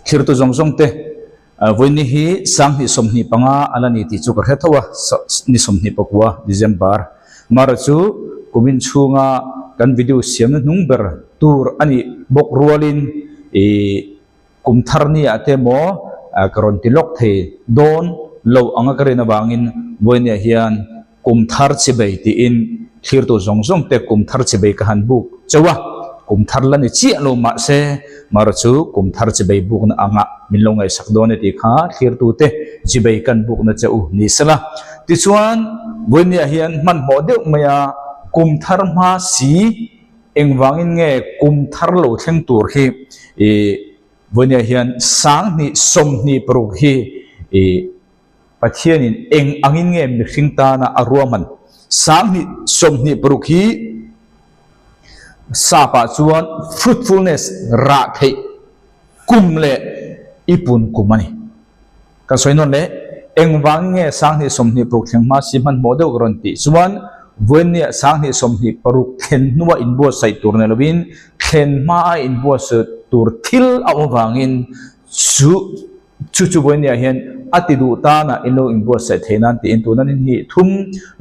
Thirtu zawng zawng te vawiin hi sanghnih 25 a la ni tih chu ka hre tho a, ni 29 December mara chu kumin chhunga kan video siamna hnung ber tur a nih bawk rualin ih kum thar ni ah te emaw ka rawn ti lawk thei dawn lo anga ka rin avangin vawiin ah hian Kum thar chibei tiin thlirtu zawng zawng te kum thar chibei ka han buk chauh a, kum thar la ni chiah lo mahse mara chu kum thar chibei bukna anga min lo ngaihsak dawn e tih kha thlirtu te chibei kan bukna che u ni sela. Tichuan, Vawinia hian hmanhmawh deuh mai a, kum thar hma si engvangin nge kum thar lo thleng tur hi ih Vawinia hian 2026 hi ih Pathianin eng angin nge mihring tana a ruahman? 2026 hi Sapah chuan fruitfulness, rah theih, kum leh i pun kum a ni. Kan sawi nawn leh, engvangin nge 2026 thleng hma si hmanhmawh deuh ka rawn tih chuan vawiinniah 2026 thlen hnua inbuatsaih tur nei lovin thlen hmaa inbuatsaih tur thil a awm avangin chu Chu chu vawinia hian a ti duh tana in lo inbuatsaih thei nan tiin tuna ni hnih thum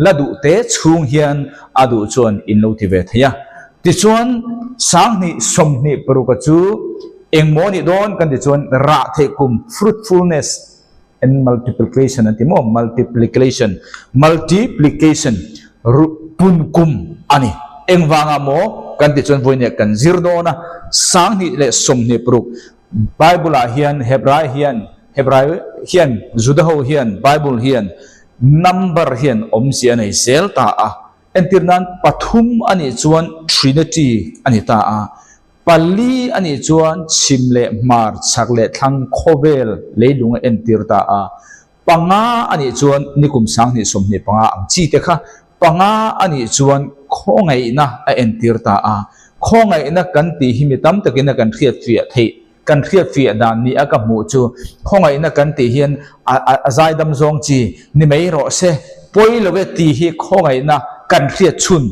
la duh te chhung hian a duh chuan in lo ti ve thei a. Tichuan, 2026 a chu engmaw nih dawn kan ti chuan rah theih kum, fruitfulness and multiplication an ti maw, multiplication, multiplication, pun kum a ni. Engvangah maw kan ti chuan vawinia kan zir dawn a, 2026 Bible ah hian Hebrai hian Hebrai hian Juda ho hian Bible hian number hian awmzia a nei zel ta a, entir nan pathum a nih chuan Trinity a ni ta a, pali a nih chuan chhim leh hmar chhak leh thlang khawvel leilung a entir ta a, panga a nih chuan nikum 2025 ang chi te kha panga a nih chuan khawngaihna a entir ta a. Khawngaihna kan tih hi mi tam takin a kan hriatfiah theih, kan hriatfiah dan ni a ka hmuh chu khawngaihna kan tih hian a a zaidam zawng chi ni mai rawh se, pawi lo e tih hi khawngaihna kan hriat chhun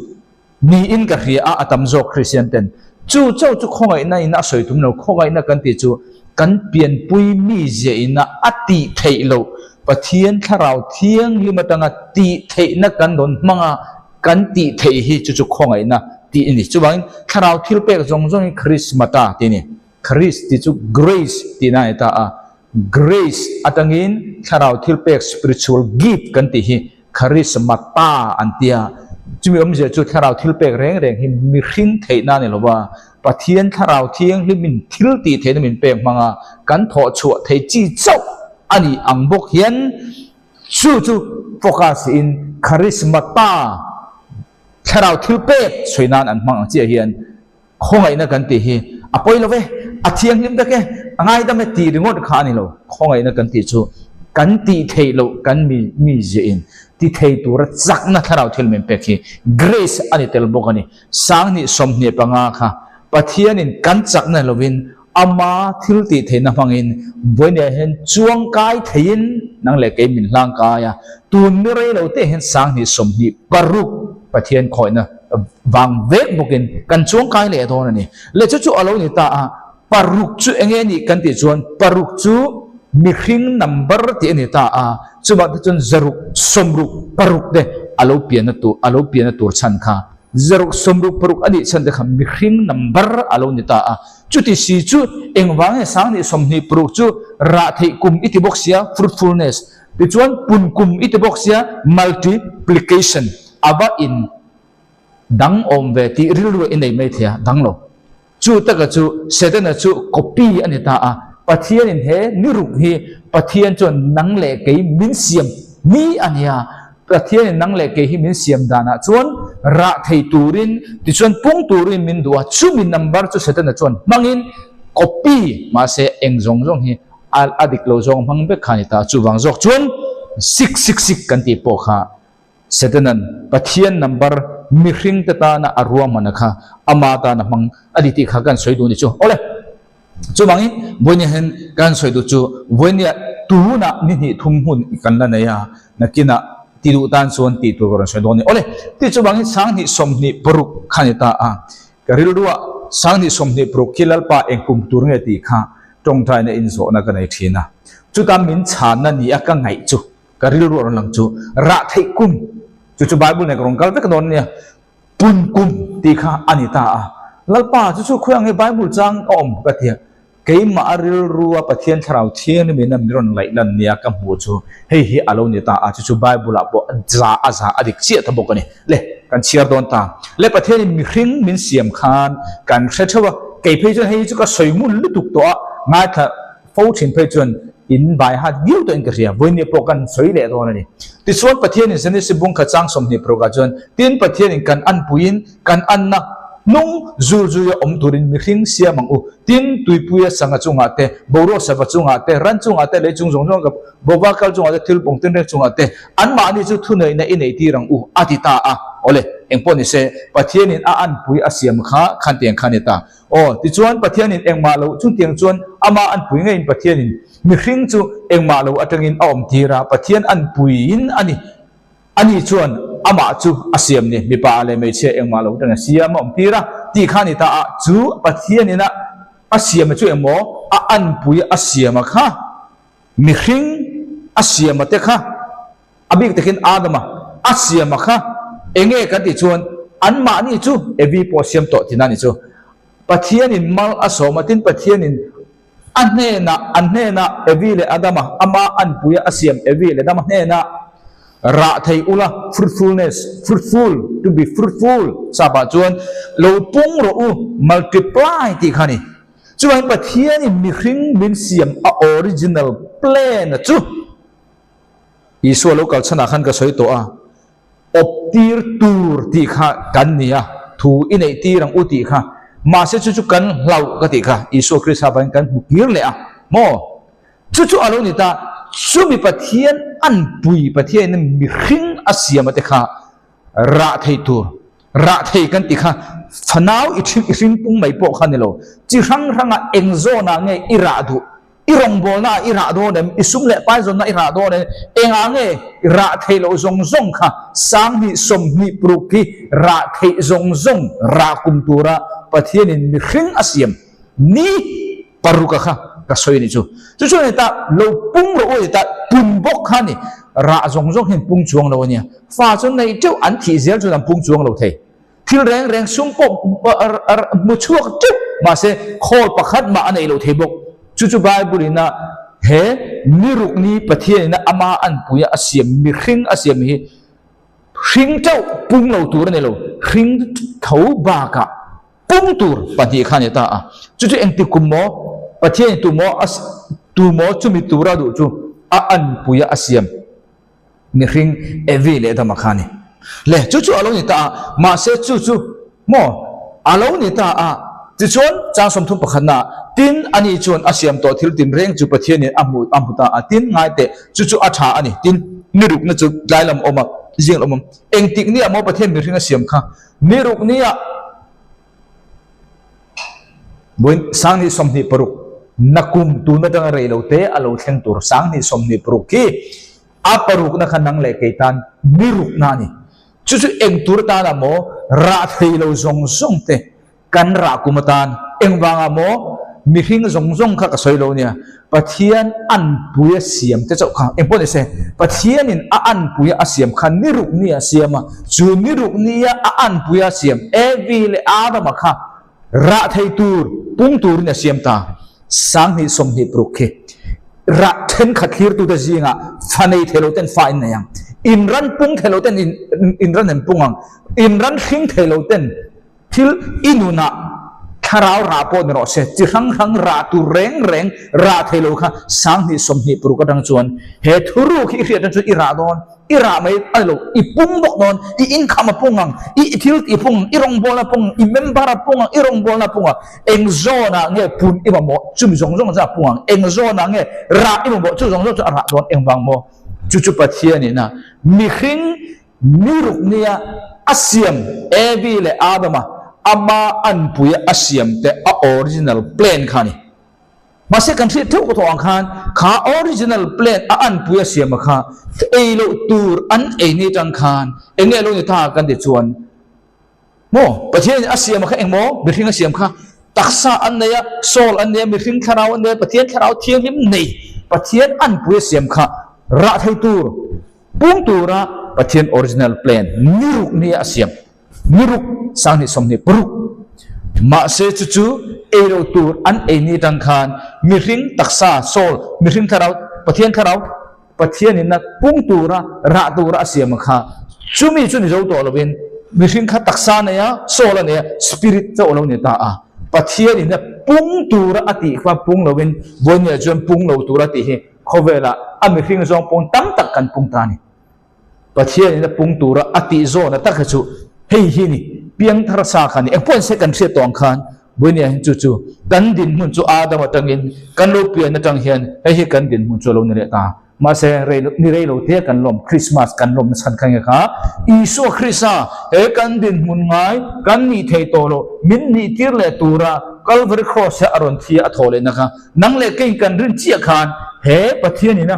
Niin ka hria a, a tam zawk Kristian ten. Chu chauh chu khawngaihna in a sawi tum lo, khawngaihna kan tih chu kan pianpui mizia ina a tih theih loh, Pathian Thlarau Thianghlim atanga tih theihna kan rawn hmang a, kan tih theih hi chu chu khawngaihna tih a ni. Chuvangin Thlarau thilpek zawng zawng hi Christmata tih a ni. Charis tih chu grace tihna a ni ta a, grace atangin Thlarau thilpek spiritual gift kan tih hi Charismata an ti a, chumi awmzia chu Thlarau thilpek reng reng hi mihring theihna a ni lo va, Pathian Thlarau Thianghlimin thil tih theihna min pek hmang a, kan thawh chhuah thei chi chauh a nih ang bawk hian chu chu focus in Charismata Thlarau thilpek sawi nan an hmang ang chiah hian Khawngaihna kan tih hi a pawi lo ve, a thianghlim vek e, a ngaidam e tih ringawt kha a ni lo. Khawngaihna kan tih chu kan tih theih loh kan mi mi ziahin ti thei tura chakna thlarau thil min pek hi grace a ni tel bawk a ni. 2025 kha Pathianin kan chakna lovin ama thil tih theihna hmangin vawinia hian chuang kai theiin nang leh kei min hlang kai a, tun ni rei lo te hian 2026 Pathian khawihna vang vek bawkin kan chuang kai leh dawn a ni. Le chu chu a lo ni ta a, paruk chu eng nge nih kan tih chuan paruk chu mihring number tih a ni ta a, chuvang te chuan zaruk sawmruk paruk te a lo pianna tur a lo pianna tur chhan kha zaruk sawmruk paruk a nih chhan te kha mihring number a lo ni ta a. Chuti si chu engvang nge 2026 chu rah theih kum i ti bawk sia, fruitfulness, tichuan pun kum i ti bawk sia, multiplication, a va in dang awm ve tih rilru i nei mai thei a, dang lo. Chu taka chu Setana chu copy a ni ta a, Pathianin he ni ruk hi Pathian chuan nang leh kei min siam ni a nia, Pathianin nang leh kei hi min siam danah chuan rah thei turin tichuan pung turin min duh a, chumi number chu Setana chuan hmangin copy mahse eng zawng zawng hi a a dik lo zawng hmang vek kha a ni ta, chuvang zawk chuan sik sik sik kan tih pawh kha Setanan Pathian number mihring te tana a ruahman a kha ama tana hmang a ni tih kha kan sawi duh a ni chu. Awle! Chuvangin vawinia hian kan sawi duh chu vawinia tunah ni hnih thum hmun kan la nei a, nakinah ti duh tan chuan tih tur ka rawn sawi dawn a ni. Awle! Ti chuvangin 2026 kha a ni ta a, ka rilruah 26 khi Lalpa eng kum tur nge tih kha tawngtaina inzawhna ka nei thin a. Chuta min chhanna ni a ka ngaih chu, ka rilru a rawn lang chu, rah theih kum, chu chu Bible nen ka rawn kal vek dawn ania, pun kum tih kha a ni ta a. Lalpa chu chu khawiah nge Bible chang a awm ka ti a. Keimah a rilrua Pathian Thlarau Thianghlim in a mi rawn laih lan nia ka hmuh chu hei hi a lo ni ta a, chu chu Bible ah pawh za a za a dik chiah ta bawk a ni. Le, kan chhiar dawn ta. Le, Pathian in mihring min siam khan kan hre theuh a, kei phei chuan hei hi chu ka sawi ngun lutuk tawh a, ngaithla fo thin phei chuan in bai hat viau tawh in ka hria, vawiin pawh kan sawi leh dawn a ni. Tichuan Pathian in Genesis bung khat chang 26 ah chuan, Tin, Pathian in kan anpuiin kan anna hnung zul zuia awm turin mihring siam ang u. Tin, tuipuia sangha chungah te, boruak sava chungah te, ran chungah te, lei chung zawng zawng bova kal chungah te, thil pawng tinreng chungah te, anmahni chu thuneihna i neih tir ang u, a ti ta a. Awle, engpawh ni se, Pathianin a anpui a siam kha khantiang kha a ni ta. Aw, tichuan Pathianin engmah lo chungtiang chuan amah anpui ngeiin Pathianin mihring chu engmah lo atangin a awm tir a, Pathian anpuiin a ni. Ani chuan amah chu a siam ni, mipa leh hmeichhia engmah lo teng a siam a awm tir a tih kha a ni ta a, chu Pathianin a a siama chu engmaw a anpui a siama kha, mihring a siama te kha, a bik takin Adama a siama kha enge kan tih chuan anmahni chu Evi pawh a siam tawh tihna a ni chu. Pathianin mal a sawm a, tin Pathianin A hnenah, an hnenah Evi leh Adama, ama anpuia a siam Evi leh Adama hnenah rah thei ula, fruitfulness, fruitful, to be fruitful, sap ah chuan lo pung rawh u, multiply tih kha a ni. Chuvangin Pathianin mihring min siam a original plan a chu Isua lo kal chhanah khan ka sawi tawh a, awp tir tur tih kha kan ni a, thu i neih tir ang u tih kha, mahse chu chu kan hlauh ka tih kha Isua Krista vangin kan hmu kir leh a maw? Chu chu a lo ni ta, chumi Pathian anpui Pathianin mihring a siam a te kha rah thei tur, rah thei kan tih kha fanau i i hring pung mai pawh kha ni lo, chi hrang hranga eng zawnah nge i rah duh I rawngbawlna ah i rah dawn em? I sum leh pai zawnna i rah dawn em? Engah nge rah theih loh zawng zawng kha 20 26 hi rah theih zawng zawng rah kum tura Pathianin mihring a siam ni paruka kha ka sawi a ni chu. Chu chuan heta lo pung rawh u a ni ta, pun bawk kha a ni. Rah zawng zawng hian pung chuang lo a nia. Fa chu neih teuh an thih zel chuan an pung chuang lo thei. Thil reng reng sum pawh hmu chhuak teuh mahse khawl pakhat mah a neih loh thei bawk. Chu chu Bible in a he niruk ni Pathian in a ama anpui a siam mihring a siam hi hring teuh pung lo tur a ni lo, hring tho bakah pung tur pahnih kha a ni ta a. Chu chu engtik kum maw Pathian in tu maw a tu maw chumi tura duh chu a anpui a siam. Mihring Evi leh Adama kha a ni. Le, chu chu a lo ni ta a, mahse chu chu maw a lo ni ta a. Tichuan, chang 30 pakhatna, tin, ani chuan a siam tawh thil tinreng chu Pathianin a hmu a hmu ta a, tin, ngai teh, chu chu a tha a ni. Tin, ni rukna chu tlai lam awm a, zing lam awm. Engtik nia maw Pathian mihring a siam kha? Ni ruk nia. Vawiin 2026 nakum tun atanga rei lo te a lo thleng tur 2026 khi a parukna kha nang leh kei tan ni rukna a ni. Chu chu eng tur atana maw rah thei lo zawng zawng te kan rah kum atan engvangah maw mihring zawng zawng kha ka sawi lo nia Pathian anpui a siam te chauh kha engpawh ni se Pathianin a anpui a siam kha ni ruk nia a siam a, chu ni ruk nia a anpui a siam Evi leh Adama kha rah thei tur pung turin a siam ta. 2026 khi rah thenkhat thlirtute zingah fa nei thei lo ten fa in nei ang, in ran pung thei lo ten in ran an pung ang, in ran hring thei lo ten Thil i nunah thlarau rah pawh ni rawh se, chi hrang hrang rah tur reng reng rah thei lo kha 2026 atang chuan he thuruk hi i hriat atang chuan i rah dawn, i rah mai a ni lo, i pung bawk dawn, i income a pung ang, i thil tih pung ang, i rawngbawlna pung ang, i member a pung ang, i rawngbawlna pung ang, eng zawnah nge pun i mamawh chumi zawng zawng chu a pung ang, eng zawnah nge rah i mamawh chu zawng zawng chu a rah dawn, engvang maw? Chu chu Pathianin a mihring Ni ruk nia a siam Evi leh Adama ama anpui a siam te a original plan kha a ni. Mahse kan hriat theuh ka thawh ang khan kha original plan a anpui a siam a kha ei loh tur an ei ni atang khan eng nge lo ni ta kan ti chuan maw Pathian in a siam a kha eng maw mihring a siam kha. Taksa an nei a, soul an nei a, mihring thlarau an nei a, Pathian thlarau thianghlim nei, Pathian anpui a siam kha rah thei tur, pung tura Pathian original plan ni ruk nia a siam. Ni ruk, 20 26. Mahse chu chu ei lo tur an ei ni atang khan mihring taksa, soul, mihring thlarau, Pathian thlarau, Pathianin a pung tura rah tura a siam kha chumi chu ni zo tawh lovin mihring kha taksa a nei a, soul a nei a, spirit chauh a lo ni ta a. Pathianin a pung tura a tih kha pung lovin vawinia chuan pung lo tura tih hi khawvelah a mihring zawng pawn tam tak kan pung ta a ni. Pathianin a pung tura a tih zawna tak hi chu hei hi ni, piangthar sa kha ni. Engpawhin se kan hriat tawh ang khan Buinia hian chu chu kan dinhmun chu Adam atangin kan lo pian atang hian hei hi kan dinhmun chu a lo ni leh ta. Mahse rei ni rei lo te kan lawm Christmas kan lawmna chhan kha nge kha Isua Krista he kan dinhmun ngai kan nih thei tawh loh min nih tir leh tura Calvary Cross hi a rawn thi a thawh lehna kha nang leh kei kan rin chiah khan he Pathianin a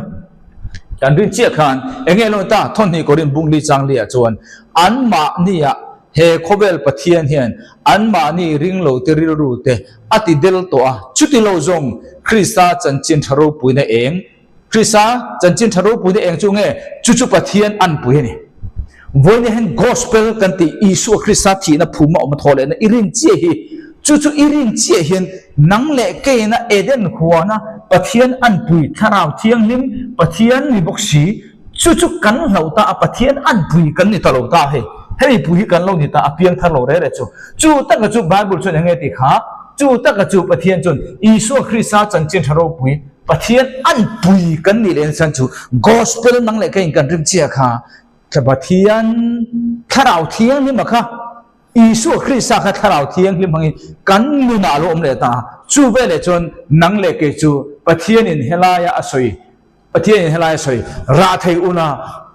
Kan rin chiah khan eng nge lo ni ta? Thawhnih Korin bungli changli ah chuan anmahni ah he khawvel Pathian hian anmahni ring lo te rilru te a ti del tawh a, chuti lo zawng Krista chanchin tha ropuina eng, Krista chanchin tha ropuina eng chu nge? Chu chu Pathian anpui a ni. Vawiin hian Gospel kan tih Isua Krista thihna phuma awm a thaw lehna i rin chiah hi, chu chu i rin chiah hian nang leh keina Eden huana Pathian anpui Thlarau Thianghlim Pathian ni bawk si, chu chu kan hloh ta a Pathian anpui kan ni ta lo ta hei, hei pui hi kan lo ni ta a piang thar lo reh reh chu. Chu taka chu Bible chuan eng nge tih kha? Chu taka chu Pathian chuan Isua Krista chanchin tha ropui Pathian anpui kan nih leh chuan chu Gospel nang leh keiin kan rim chiah kha Tha Pathian Thlarau Thianghlim a kha, Isua Krista kha Thlarau Thianghlim hmangin kan nunah a lo awm leh ta a. Chu veleh chuan nang leh kei chu Pathianin helaia a sawi, Pathianin helaia a sawi, rah thei una,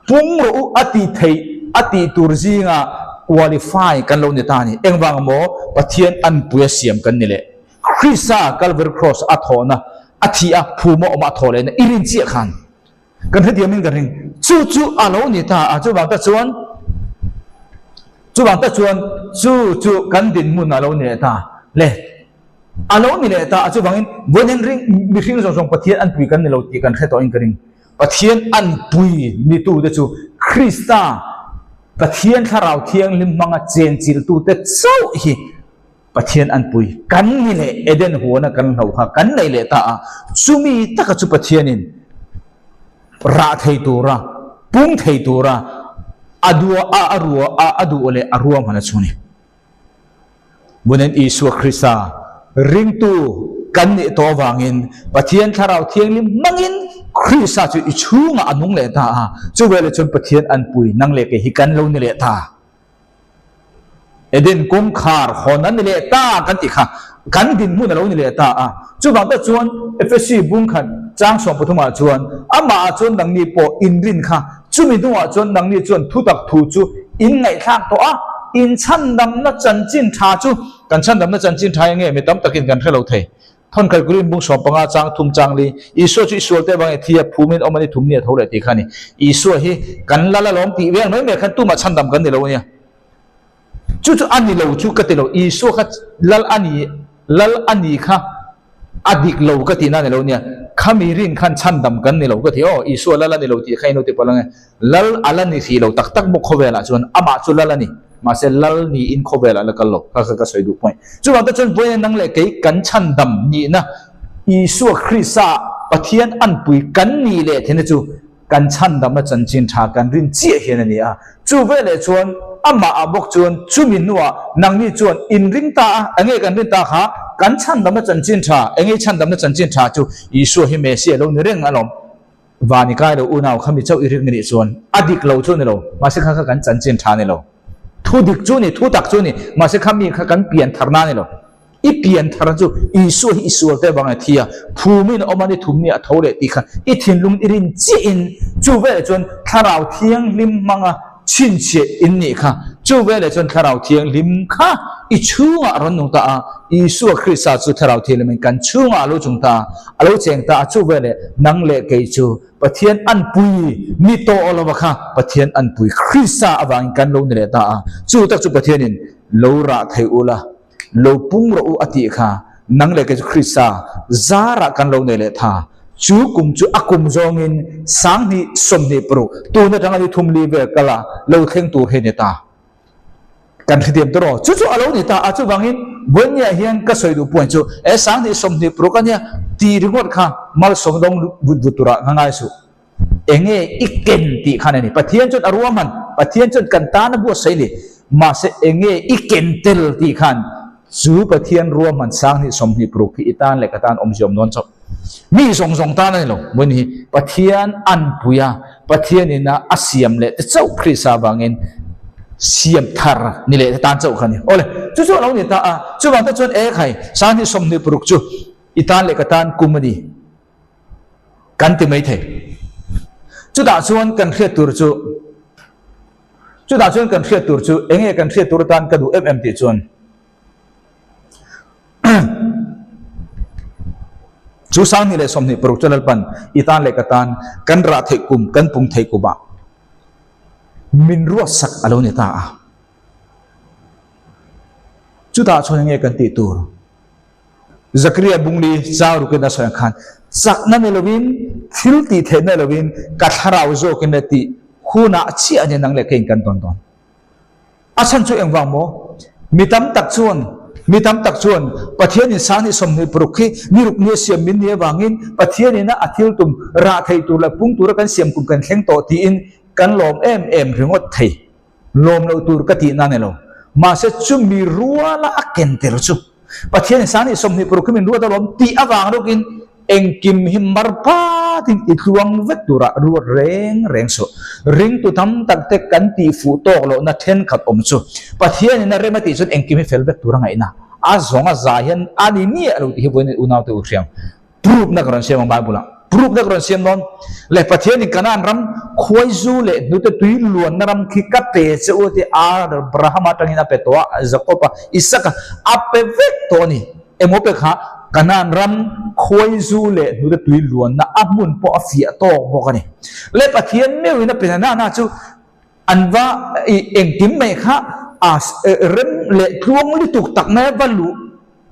pung rawh u a tih theih, a tih tur zinga qualify kan lo ni ta a ni. Engvang maw Pathian anpui a siam kan ni leh? Krista Calvary Cross a thawhna, a thih a, phuma awma a thawh lehna i rin chiah khan Kan hrethiam in ka ring. Chu chu a lo ni ta a, chuvang ta chuan chuvang ta chuan chu chu kan dinhmun a lo ni leh ta le. A lo ni leh ta a, chuvangin vawiin ring mihring zawng zawng Pathian an pui kan ni lo tih kan hre tawh in ka ring. Pathian an pui nitu te chu Krista Pathian Thlarau Thianghlim hmanga chenchilhtute chauh hi Pathian an pui kan ni leh Eden huana kan hloh kha kan nei leh ta a, chumi taka chu Pathianin rah thei tura, pung thei tura a dua a a rua a a duh leh a ruahman a chu ni. Bunen Isua Krista ringtu kan nih tawh avangin Pathian Thlarau Thianghlim hmangin Krista chu i chhungah a nung leh ta a, chuveleh chuan Pathian an pui nang leh kei hi kan lo ni leh ta. Eden kawngkhar hawn an ni leh ta kan tih kha kan dinhmun a lo ni leh ta a. Chuvang tak chuan Efesi bung khat chang 13 ah chuan amah ah chuan nangni pawh inrin kha chumi hnuah chuan nangni chuan thutak thu chu in ngaihthlak tawh a, in chhandamna chanchin tha chu kan chhandamna chanchin tha eng nge mi tam takin kan hre lo thei. Thawnkhai Korin bung 15 chang thum chang li, Isua chu i sualte avangin thi a phumin awm a ni thum ni a tho leh tih kha a ni. Isua hi kan lal alawm tih vel mai mai khan tumah chhandam kan ni lo a nia. Chu chu a ni lo chu ka ti lo, Isua kha lal a ni, lal a ni kha a dik lo ka tihna a ni lo a nia. Khami rin khan chhandam kan ni lo ka ti aw, Isua lal a ni lo tih kha ino ti palh ang e. Lal a la ni hrih lo tak tak bawk khawvelah chuan amah chu lal a ni. Mahse lal niin khawvelah la kal lo. Kha kha ka sawi duh point. Chuvang te chuan vawiin nang leh kei kan chhandam nihna Isua Krista Pathian anpui kan nih leh theihna chu kan chhandamna chanchin tha kan rin chiah hian a ni a. Chu veleh chuan amah ah bawk chuan chumi hnuah nangni chuan in ring ta a, enge kan rin ta kha kan chhandamna chanchin tha, enge chhandamna chanchin tha chu Isua hi Messiah lo ni reng alawm. Van i kai lo unau kha mi chauh i rik ni nih chuan a dik lo chu ni lo, mahse kha kha kan chanchin tha ni lo. Thu dik chu ni, thu tak chu ni, mahse kha mi kha kan pian thar na ni lo. I pian thar chu Isua hi i sual te vang a thi a, phumin a awm a ni thum ni a tho leh tih kha i thinlung i rin chiah in chu veleh chuan Thlarau Thianghlim hmanga chhinchhiah in nih kha. Chu veleh chuan Thlarau Thianghlim kha i chhungah a rawn nung ta a, Isua Krista chu Thlarau Thianghlimin kan chhungah a lo chung ta a, a lo cheng ta a, chu veleh nang leh kei chu Pathian anpui ni tawh lova kha Pathian anpui Krista avangin kan lo ni leh ta a, chu tak chu Pathianin lo rah thei ula. Lo pung rawh u a tih kha nang leh kei chu Krista zarah kan lo nei leh tha. Chu kum chu a kum zawngin 2026 tun atanga ni thum li vel kala lo thleng tur hi a ni ta. Kan hrethiam ta rawh. Chu chu a lo ni ta a, chuvangin Vawinia hian ka sawi duh puan chu e 2026 a nia tih ringawt kha malsawm dawng vut vut turah ka ngai suh. Enge i ken tih khan a ni. Pathian chuan a ruahman, Pathian chuan kan tan a buatsaih a ni. Mahse enge i ken tel tih khan chu Pathian ruahman 2026 hi i tan leh ka tan awmzia awm dawn chauh. Mi zawng zawng tan a ni lo. Vawiin hi Pathian anpui a, Pathian ina a siam leh te chauh Krista avangin siam thar ni leh te tan chauh kha a ni. Awle, chu chu a lo ni ta a. Chuvang te chuan e khai, 2026 chu i tan leh ka tan kum a ni. Kan ti mai thei. Chutah chuan kan hriat tur chu Chutah chuan kan hriat tur chu enge kan hriat tur atan ka duh em em tih chuan chu 2026 chu Lalpan i tan leh ka tan kan rah theih kum kan pung theih kumah min ruatsak a lo ni ta a. Chutah chuan enge kan tih tur? Zakaria bungli chau rukin a sawi ang khan, Chakna ni lovin, thil tih theihna lovin, ka thlarau zawkin le tih hunah chiah ania nang leh keiin kan tawn dawn. A chhan chu engvang maw? Mi tam tak chuan, mi tam tak chuan Pathianin 2026 hi ni ruk nia siam min ni avangin Pathianina a thil tum rah thei tur leh pung tura kan siam kum kan thleng tawh tiin kan lawm em em ringawt thei. Lawm loh tur ka tihna a ni lo. Mahse chumi ruala a ken tel chu Pathianin 2026 hi min ruat alawm tih avang rawkin engkim hi mar patin i tluang vek turah ruat reng reng suh. Ringtu tam tak te kan tih fuh tawk lohna thenkhat awm chu Pathianin a rem a tih chuan engkim hi fel vek tur a ngaihna a zawng a za hian a ni miah lo tih hi vawiin unaute u hriang. Proof na ka rawn siam ang Bible ah. Proof na ka rawn siam dawn. Leh Pathian in Kanaan ram khuaizu leh hnute tui luanna ram khi ka pe che u ti Abraham atangin a pe tawh a, Jacob a, Isaac a, a pe vek tawh a ni. Emaw pe kha Kanaan ram khuaizu leh hnute tui luanna a hmun pawh a fiah tawk bawk a ni. Leh Pathian meuhin a pe na na chu an va engkim mai kha a rem leh tluang lutuk tak mai a va luh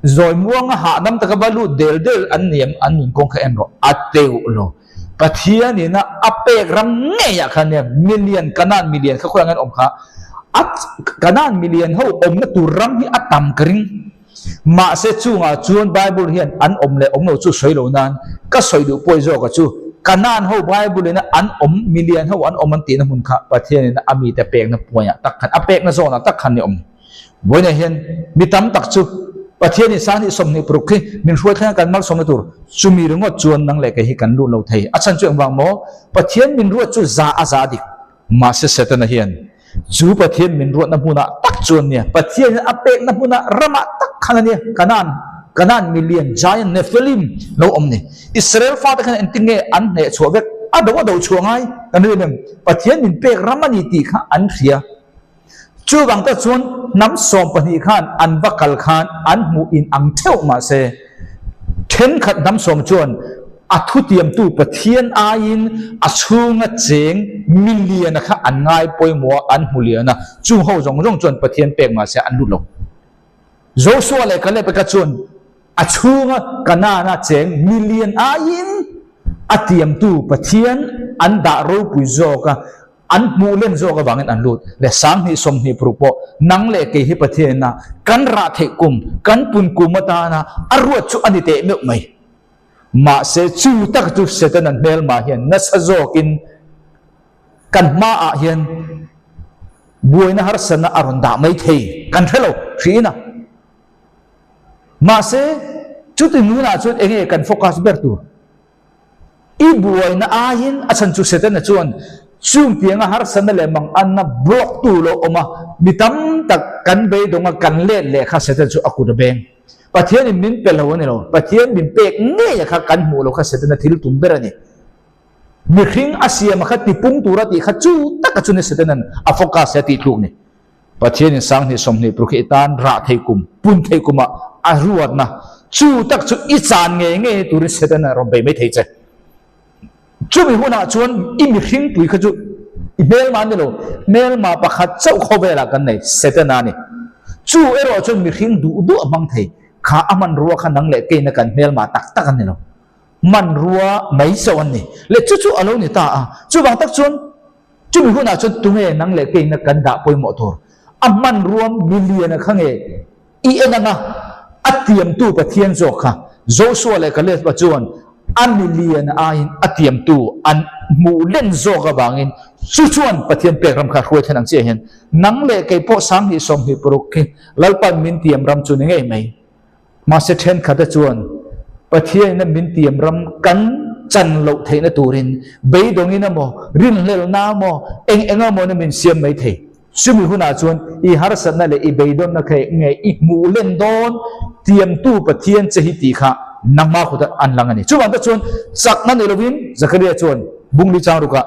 Zawi muanga hahdam taka va lut del del an niam an nun kawng kha en rawh a teuh lo. Pathian ina a pek ram ngeiah khan nia milian Kanaan milian kha khawiah nge an awm kha a Kanaan milian ho awmna tur ram hi a tam ka ring. Mahse chungah chuan Bible hian an awm leh awm lo chu sawi lo nan ka sawi duh pawi zawka chu Kanaan ho Bible ina an awm milian ho an awm an tihna hmun kha Pathian ina a mite pekna puaiah tak khan a pekna zawnah tak khan ni awm. Vawiinah hian mi tam tak chu Pathianin 2026 hi min hruai thleng a kan malsawmna tur chumi ringawt chuan nang leh kei hi kan lut lo thei. A chhan chu engvang maw? Pathian min ruat chu za a za dik. Mahse Setana hian chu Pathian min ruatna hmunah tak chuan nia, Pathianin a pekna hmunah ramah tak khan a nia, Kanaan, Kanaan milian, giant, Nephilim lo awm ni. Israel fate khan engtin nge an hneh chhuah vek? A do a do chhuah ngai kan rin em? Pathian min pek ram a ni tih kha an hria. Chuvang te chuan hnam 12 khan an va kal khan an hmuh in ang theuh mahse thenkhat hnam sawm chuan a thutiamtu Pathian aiin a chhunga cheng miliana kha an ngai pawimawh a, an hmu lian a, chung ho zawng zawng chuan Pathian pek mahse an lut lo. Joshua leh Caleb kha chuan a chhunga Kanaana cheng milian aiin a tiamtu Pathian an dah ropui zawk a, An hmuh len zawk avangin an lut leh 2026 pawh nang leh kei hi Pathianina kan rah theih kum, kan pun kum atana a ruat chu a ni teh meuh mai. Mahse chu tak chu Setana hmelma hian nasa zawkin kan hmaah hian buaina harsatna a rawn dah mai thei kan hre lo hriin a. Mahse chuti nunah chuan enge kan focus ber tur? I buaina aiin a chhan chu Setana chuan chung tianga harsatna leh manganna block tu lo awm a, mi tam tak kan beidawng a kan let leh kha Setana chu a kut a beng. Pathianin min pe lo a ni lo, Pathian min pek ngei a kha kan hmuh lo kha Setana thil tum ber a ni. Mihring a siam a kha tipung tura tih kha chu taka chu ni Setana'n a focus a tih tluk ni. Pathianin 2026 hi i tan rah thei kum, pun thei kumah a ruatna chu tak chu i chan ngei ngei turin Setana rawn bei mai thei che. Chumi hunah chuan i mihringpui kha chu i hmelma ni lo, hmelma pakhat chauh khawvelah kan nei, Setana a ni. Chu erawh chuan mihring duh duh a hmang thei. Kha a hmanrua kha nang leh keina kan hmelmah tak tak a ni lo. Hmanrua mai chauh an ni. Le chu chu a lo ni ta a. Chuvang tak chuan chumi hunah chuan tunge nang leh keina kan dah pawimawh tur? A hmanrua miliana kha nge i en anga a tiamtu Pathian zawk kha? Joshua leh Caleb-a chuan a milian aiin a tiamtu an hmuh len zawk avangin chu chuan Pathian pek ram kha hruai thlen ang chiah hian nang leh kei pawh 2026 khi Lalpan min tiam ram chu ni ngei mai. Mahse thenkhat-a chuan Pathianin a min tiam ram kan chan loh theihna turin beidawngin emaw, rinhlelhna emaw, eng eng emawin min siam mai thei. Chumi hunah chuan i harsatna leh i beidawnna kha eng nge i hmuh len dawn tiamtu Pathian che hi tih kha nangmah khuta an lang a ni. Chuvang te chuan chakna nei lovin Zakaria chuan bungli chang rukah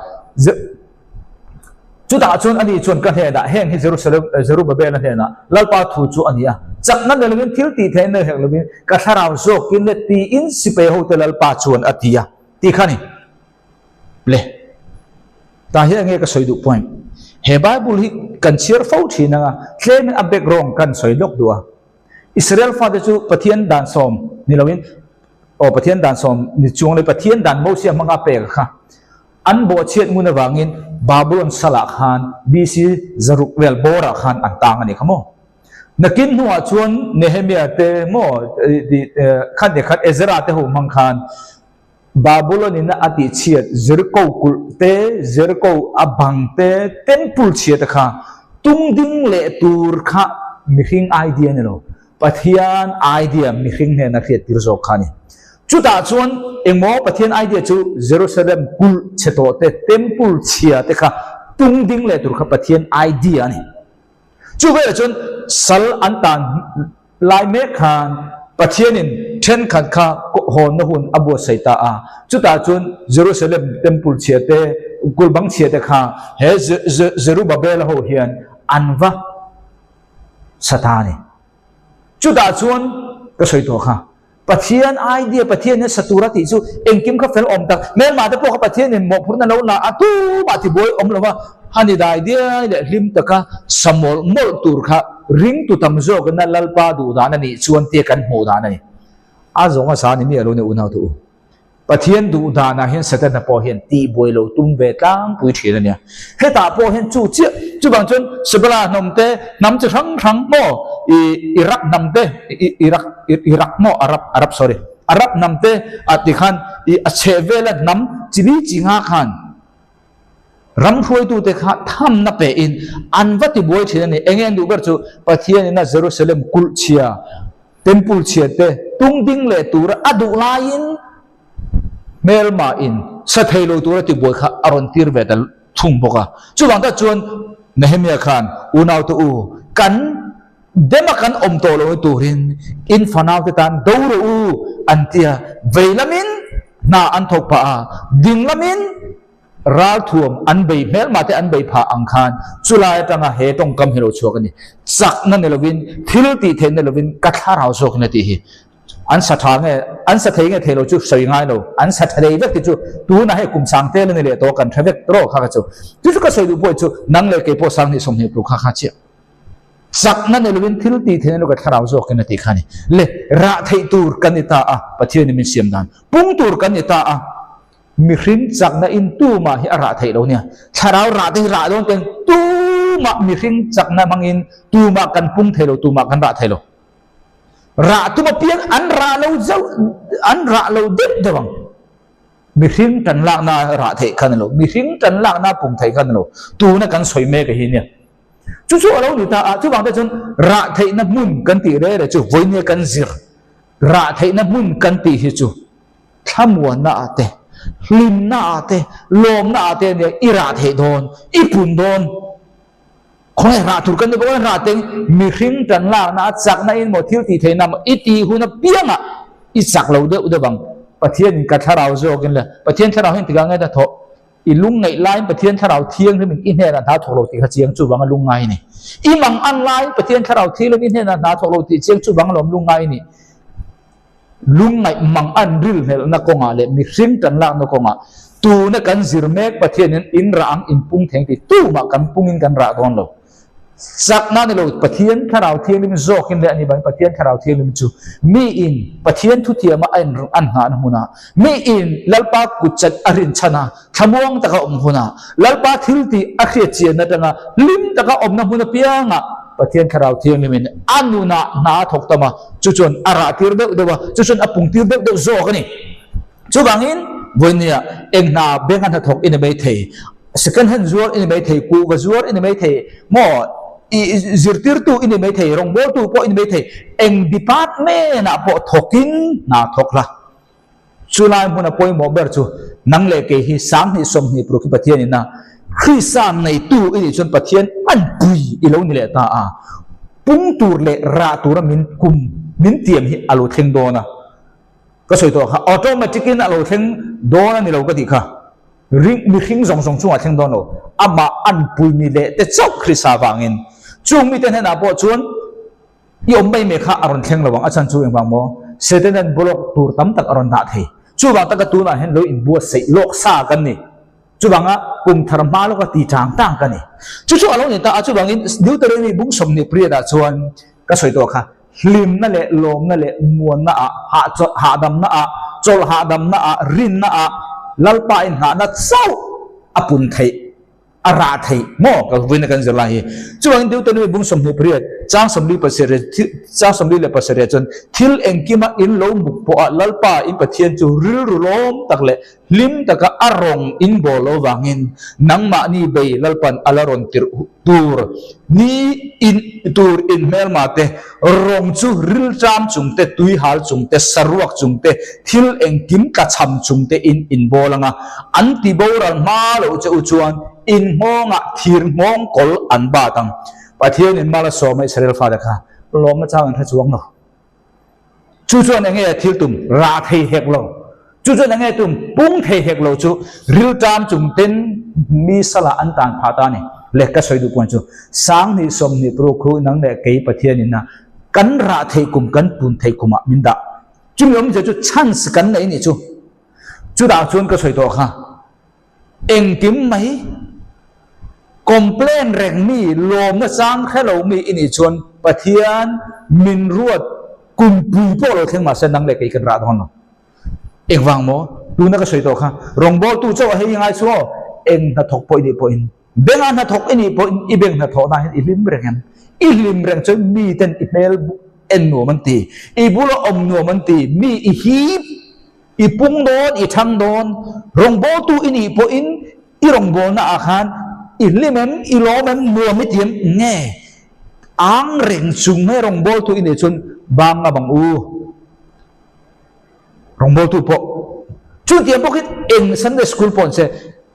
Chutah chuan ani chuan ka hnenah, Heng hi Jerusalem, Zerubabel-a hnenah Lalpa thu chu a ni a, chakna nei lovin, thil tih theih nei hek lovin, ka thlarau zawkin le tiin sipai hote Lalpa chuan a ti a, tih kha a ni. Le, tah hian enge ka sawi duh point? He Bible hi kan chhiar fo thin anga tlemin a background kan sawi lawk duh a. Israel fate chu Pathian dan sawm ni loin, aw Pathian dan sawm ni chuang leh Pathian dan Mosia hmanga pek kha, An bawhchhiat ngun avangin Babulon salah khan BC 600 vel bawrah khan an tang a ni kha maw? Nakin hnuah chuan Nehemia te maw khan leh khat Ezra te ho hmang khan Babulon in a tihchhiat Jericho kulh te, Jericho a bang te, temple chhia te kha tung ding leh tur kha mihring idea a ni lo. Pathian idea mihring hnena hriattir zawk kha a ni. Chutah chuan engmaw Pathian idea chu Jerusalem kulh chhe tawh te, temple chhia te kha tung ding leh tur kha Pathian idea a ni. Chu velah chuan sal an tan lai mek khan Pathianin thenkhat kha hawnna hun a buatsaih ta a. Chutah chuan Jerusalem temple chhia te, kulh bang chhia te kha he Zerubabel-a ho hian an va sa ta a ni. Chutah chuan ka sawi tawh kha, Pathian idea, Pathian hian sa tur a tih chu engkim kha fel awm tak, hmelmah te pawh kha Pathianin mawhphurhna lo la a tumah tibuai awm lo va, a ni dai diai leh hlim taka sa mawlh mawlh tur kha ringtu tam zawkina Lalpa duh dan a nih chuan tia kan hmuh dan a ni. A zawng a sa ni miah lo ni unau te u. Pathian duh danah hian Setana pawh hian tihbuai lo tum ve tlangpui thin a nia. Hetah pawh hian chu chiah, chuvang chuan Sebala hnawm te, hnam chi hrang hrang maw, i Iraq hnam te, Iraq, Iraq maw, Arab, Arab sorry, Arab hnam te ah ti khan i a chheh vela hnam chi li chi nga khan ram hruaitute kha thamna pe in an va tibuai thin a ni. Enge an duh ber chu Pathianin a Jerusalem kulh chhia, Temple chhia te tung ding leh tura a duh laiin hmelma in sa thei lo tura tibuai kha a rawn tir ve ta thung bawk a. Chuvang tak chuan Nehemia khan unaute u kan dema kan awm tawh lo turin in fanaute tan do rawh u an ti a, vei lamin hna an thawk phah a, ding lamin Ralthuam an bei hmelmah te an bei phah ang khan chulai atanga he tawngkam hi lo chhuak a ni. Chakna ni lovin, thil tih theihna ni lovin ka thlarau zawkin a tih hi. An sa tha nge, an sa thei nge thei lo chu sawi ngai lo. An sa tha thei vek tih chu tunah hei kum sang tel a ni leh tawh kan hre vek tawh kha kha chu. Chu chu ka sawi duh pawh chu nang leh kei pawh 20 20 kha kha chiah. Chakna ni lovin thil tih theihna ni lo ka thlarau zawkin a tih kha a ni. Le rah theih tur kan ni ta a, Pathianin min siam dan pung tur kan ni ta a. Mihring chakna in tumah hi a rah theih lo nia. Thlarau rah te hi rah dawn ten tumah mihring chakna hmangin tumah kan pung thei lo, tumah kan rah thei lo. Rah tum apiang an rah lo zauh, an rah lo deuh deuh ang. Mihring tan lakna rah theih kha ni lo, mihring tan lakna pung theih kha ni lo. Tuna kan sawi mek a hi nia. Chu chu a lo ni ta a, chuvang te chuan rah theihna hmun kan tih reh reh chu vawinia kan zir. Rah theihna hmun kan tih hi chu Thlamuanna ah te, hlimna ah te, lawmna ah te ania i rah theih dawn, i pun dawn. Khawnge rah tur kan ni bawk a, rah teng mihring tan lakna a chakna in maw thil tih theihna maw i tih hun apiangah i chak lo deuh deuh ang. Pathianin ka thlarau zawkin le, Pathian thlarau hian tikah nge ta thawh? I lungngaih laiin Pathian thlarau thianghlimin i hnenah hna thawk lo tih kha chiang chuvanga lungngai a ni. I mang an laiin Pathian thlarau thianghlim i hnenah hna thawk lo tih chiang chuvanga lawm lungngai a ni. Lungngaih mang an rilhnelhna kawngah leh mihring kan lakna kawngah tuna kan zir mek Pathianin in rah ang in pung theng tih tumah kan pungin kan rah dawn lo. Chakna ni lo, Pathian Thlarau Thianghlim zawkin leh a ni bangin Pathian Thlarau Thianghlim chu miin Pathian thutiama a in an nghahna hmunah, miin Lalpa kutchat a rinchhan a, thlamuang taka awm hunah, Lalpa thiltih a hriatchian atanga hlim taka awmna hmun apiangah Pathian Thlarau Thianghlimin a nunah hna a thawk tam a, chu chuan a rah tir deuh deuh a, chu chuan a pung tir deuh deuh zawk a ni. Chuvangin, vawinia eng hna bank a hnathawk i ni mai thei, second hand zuar i ni mai thei, kuhva zuar i ni mai thei, maw i zirtirtu i ni mai thei, rawngbawltu pawh i ni mai thei, eng department ah pawh thawkin hna thawk la. Chulai hmuna pawimawh ber chu nang leh kei hi 20 26 hi Pathian ina Krista neitu i nih chuan Pathian anpui i lo ni leh ta a, pung tur leh rah tura min kum min tiam hi a lo thleng dawn a. Ka sawi tawh kha automatic in a lo thleng dawn a ni lo ka tih kha. Ring mihring zawng zawng chungah thleng dawn lo. Amah anpui mi leh te chauh Krista vangin. Chung mite hnenah pawh chuan i awm mai mai kha a rawn thleng lo ang. A chhan chu engvang maw? Satan-a'n block tur tam tak a rawn dah thei. Chuvang taka tunah hian lo inbuatsaih lawk sa kan ni. Chuvanga kum thar hma lawka ti tang tang ka ni. Chu chu a lo ni ta a, chuvangin Deuteronomy bung 28 ah chuan ka sawi tawh kha, hlimna leh lawmna leh muanna ah, hahdamna ah, chawlh hahdamna ah, rinna ah, Lalpa inngahna chauh a pun theih, a rah theih maw? Ka vawiin a kan zir lai hi. Chuvangin Deuteronomy bung 28 chang 47 chang 47 chuan thil engkima in lo muk pawh ah Lalpa in Pathian chu rilru lawm tak leh Hlim taka a rawng in bawl lo vangin nangmahni bei Lalpan a la rawn tirh tur ni in tur in hmelma te rawng chu rilṭam chung te, tuihal chung te, saruak chung te, thil engkim tlachham chung te in in bawl anga an ti boral hma loh che u chuan in nghawngah thir nghawng kawl an bat ang. Pathian in mal a sawm a Israel fate kha lawmna chang an hre chuang lo. Chu chuan enge a thil tum? Rah thei hek lo. Chu chuan enge tum? Pung thei hek lo chu rilṭam chung ten mi salah an tan phah ta a ni. Le ka sawi duh puan chu 20 26 khu nang leh kei Pathian in a kan rah theih kum kan pun theih kumah min dah. Chumi awmzia chu chance kan nei nih chu. Chutah chuan ka sawi tawh kha. Engkim mai complain reng mi, lawmna chang hre lo mi i nih chuan Pathian min ruat kumpui pawh lo thleng mahse nang leh kei kan rah dawn lo. Engvang maw? Tuna ka sawi tawh kha rawngbawltu chauh a hei i ngai chu aw, eng hnathawk pawh i nih pawhin, benga hnathawk i nih pawhin i beng hnathawhna hian i hlim reng em? I hlim reng chuan miten i hmel en nuam an ti, i bula awm nuam an ti, mi i hip. I pung dawn, i thang dawn, rawngbawltu i nih pawhin i rawngbawlna ah khan i hlim em, i lawm em, nuam i ti em? Nge, ang reng chung mai rawngbawltu i nih chuan bang a bang u. Rawngbawltu pawh chutiang bawkin eng Sunday school pawh an se,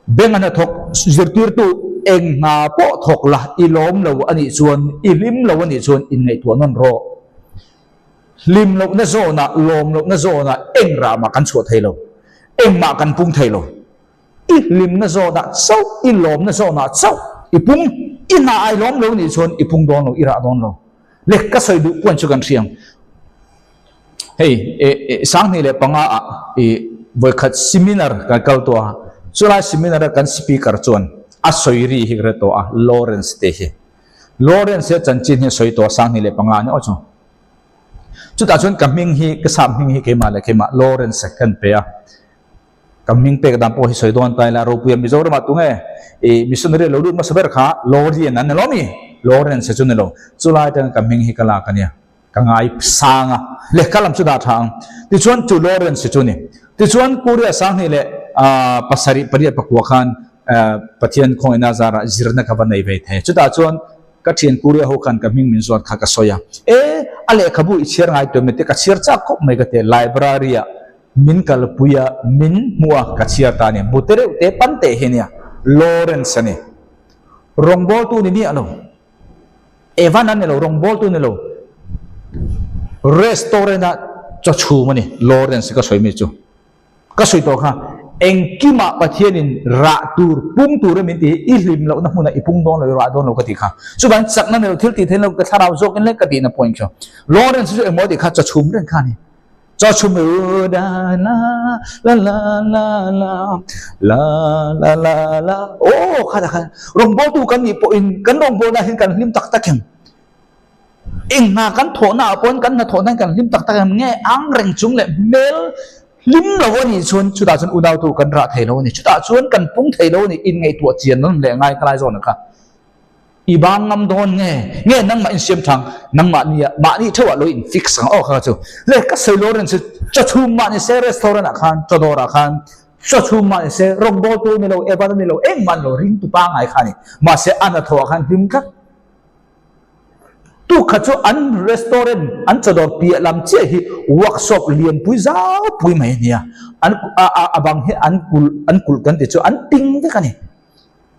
bank a hnathawk zirtirtu eng hna pawh thawk la, i lawm lo a nih chuan, i hlim lo a nih chuan inngaihtuah nawn rawh. Hlim lohna zawnah, lawm lohna zawnah eng rah mah kan chhuah thei lo, engmah kan pung thei lo. I hlimna zawnah chauh, i lawmna zawnah chauh i pung, i hna ai lawm lo nih chuan i pung dawn lo, i rah dawn lo. Le ka sawi duh puan chu kan hriang. Hei, 2005 ah i vawikhat seminar kan kal tawh a, chulai seminar a kan speaker chuan a sawi ri hi ka hre tawh a, Lawrence te hi. Lawrence hi a chanchin hi a sawi tawh a, 2005 a ni aw chu. Chutah chuan ka hming hi, ka sap hming hi keimah leh keimah Lawrence ka an pe a. Ka hming pek dan pawh hi sawi dawn ta ila, Ropuia Mizoramah tunge i missionary lo lut hmasa ber kha Lawrian an ni lo mi? Lawrence chu ni lo. Chulai atangin ka hming hi ka lak a nia. Ka ngai sang a. Lehkha lam chu dah tha ang. Tichuan chu Lawrence chu ni. Tichuan Korea 2007 8 khan Pathian khawngaihna zarah zirna ka va nei ve thei. Chutah chuan Ka thian Korea ho khan ka hming min zawt kha ka sawi a, E, a lehkhabu i chhiar ngai tuam ete ka chhiar chak khawp mai ka ti a, library ah min kalpui a, min hmuh a, ka chhiar ta a ni. Bu te reuh te pan teh hi a nia, Lawrence a ni. Rawngbawltu ni miah lo, Evan a ni lo, rawngbawltu ni lo, restaurant ah chaw chhum a ni, Lawrence ka sawi mi chu. Ka sawi tawh kha, engkimah Pathianin rah tur, pung tur em in ti hi, i hlim lohna hmunah i pung dawn lo, i rah dawn lo ka ti kha. Chuvangin chakna nei lo, thil tih theih lo, ka thlarau zawkin lek ka tihna point kha. Lawrence chu engmaw tih kha chaw chhum reng kha a ni. Chaw chhum u da la la la la la la la la la aw khatah khan rawngbawltu kan nih pawhin kan rawngbawlna hian kan hlim tak tak em? Eng hna kan thawhna ah pawhin kan hnathawhna hian kan hlim tak tak em? Nge ang reng chung leh hmel hlim lo a nih chuan chutah chuan unautu kan rah thei lo a ni. Chutah chuan kan pung thei lo a ni. Inngaihtuah chian nawn leh ngai ka lai zawnah kha. I bang ngam dawn nge? Nge nangmah in siam thang? Nangmah nia mahni theuh ah lo in fix ang aw kha chu. Le ka sawi lo reng chu chaw chhum mah ni se restaurant ah khan chaw dawr ah khan chaw chhum mah ni se rawngbawl tu ni lo evan ni lo engmah ni lo ring tu pangai kha ni. Mahse a hnathawh ah khan hlim tlat. Tu kha chu an restaurant an chaw dawr piah lam chiah hi workshop lian pui zau pui mai a nia. An a a a bang hi an kulh an kulh kan ti chu an ping vek a ni.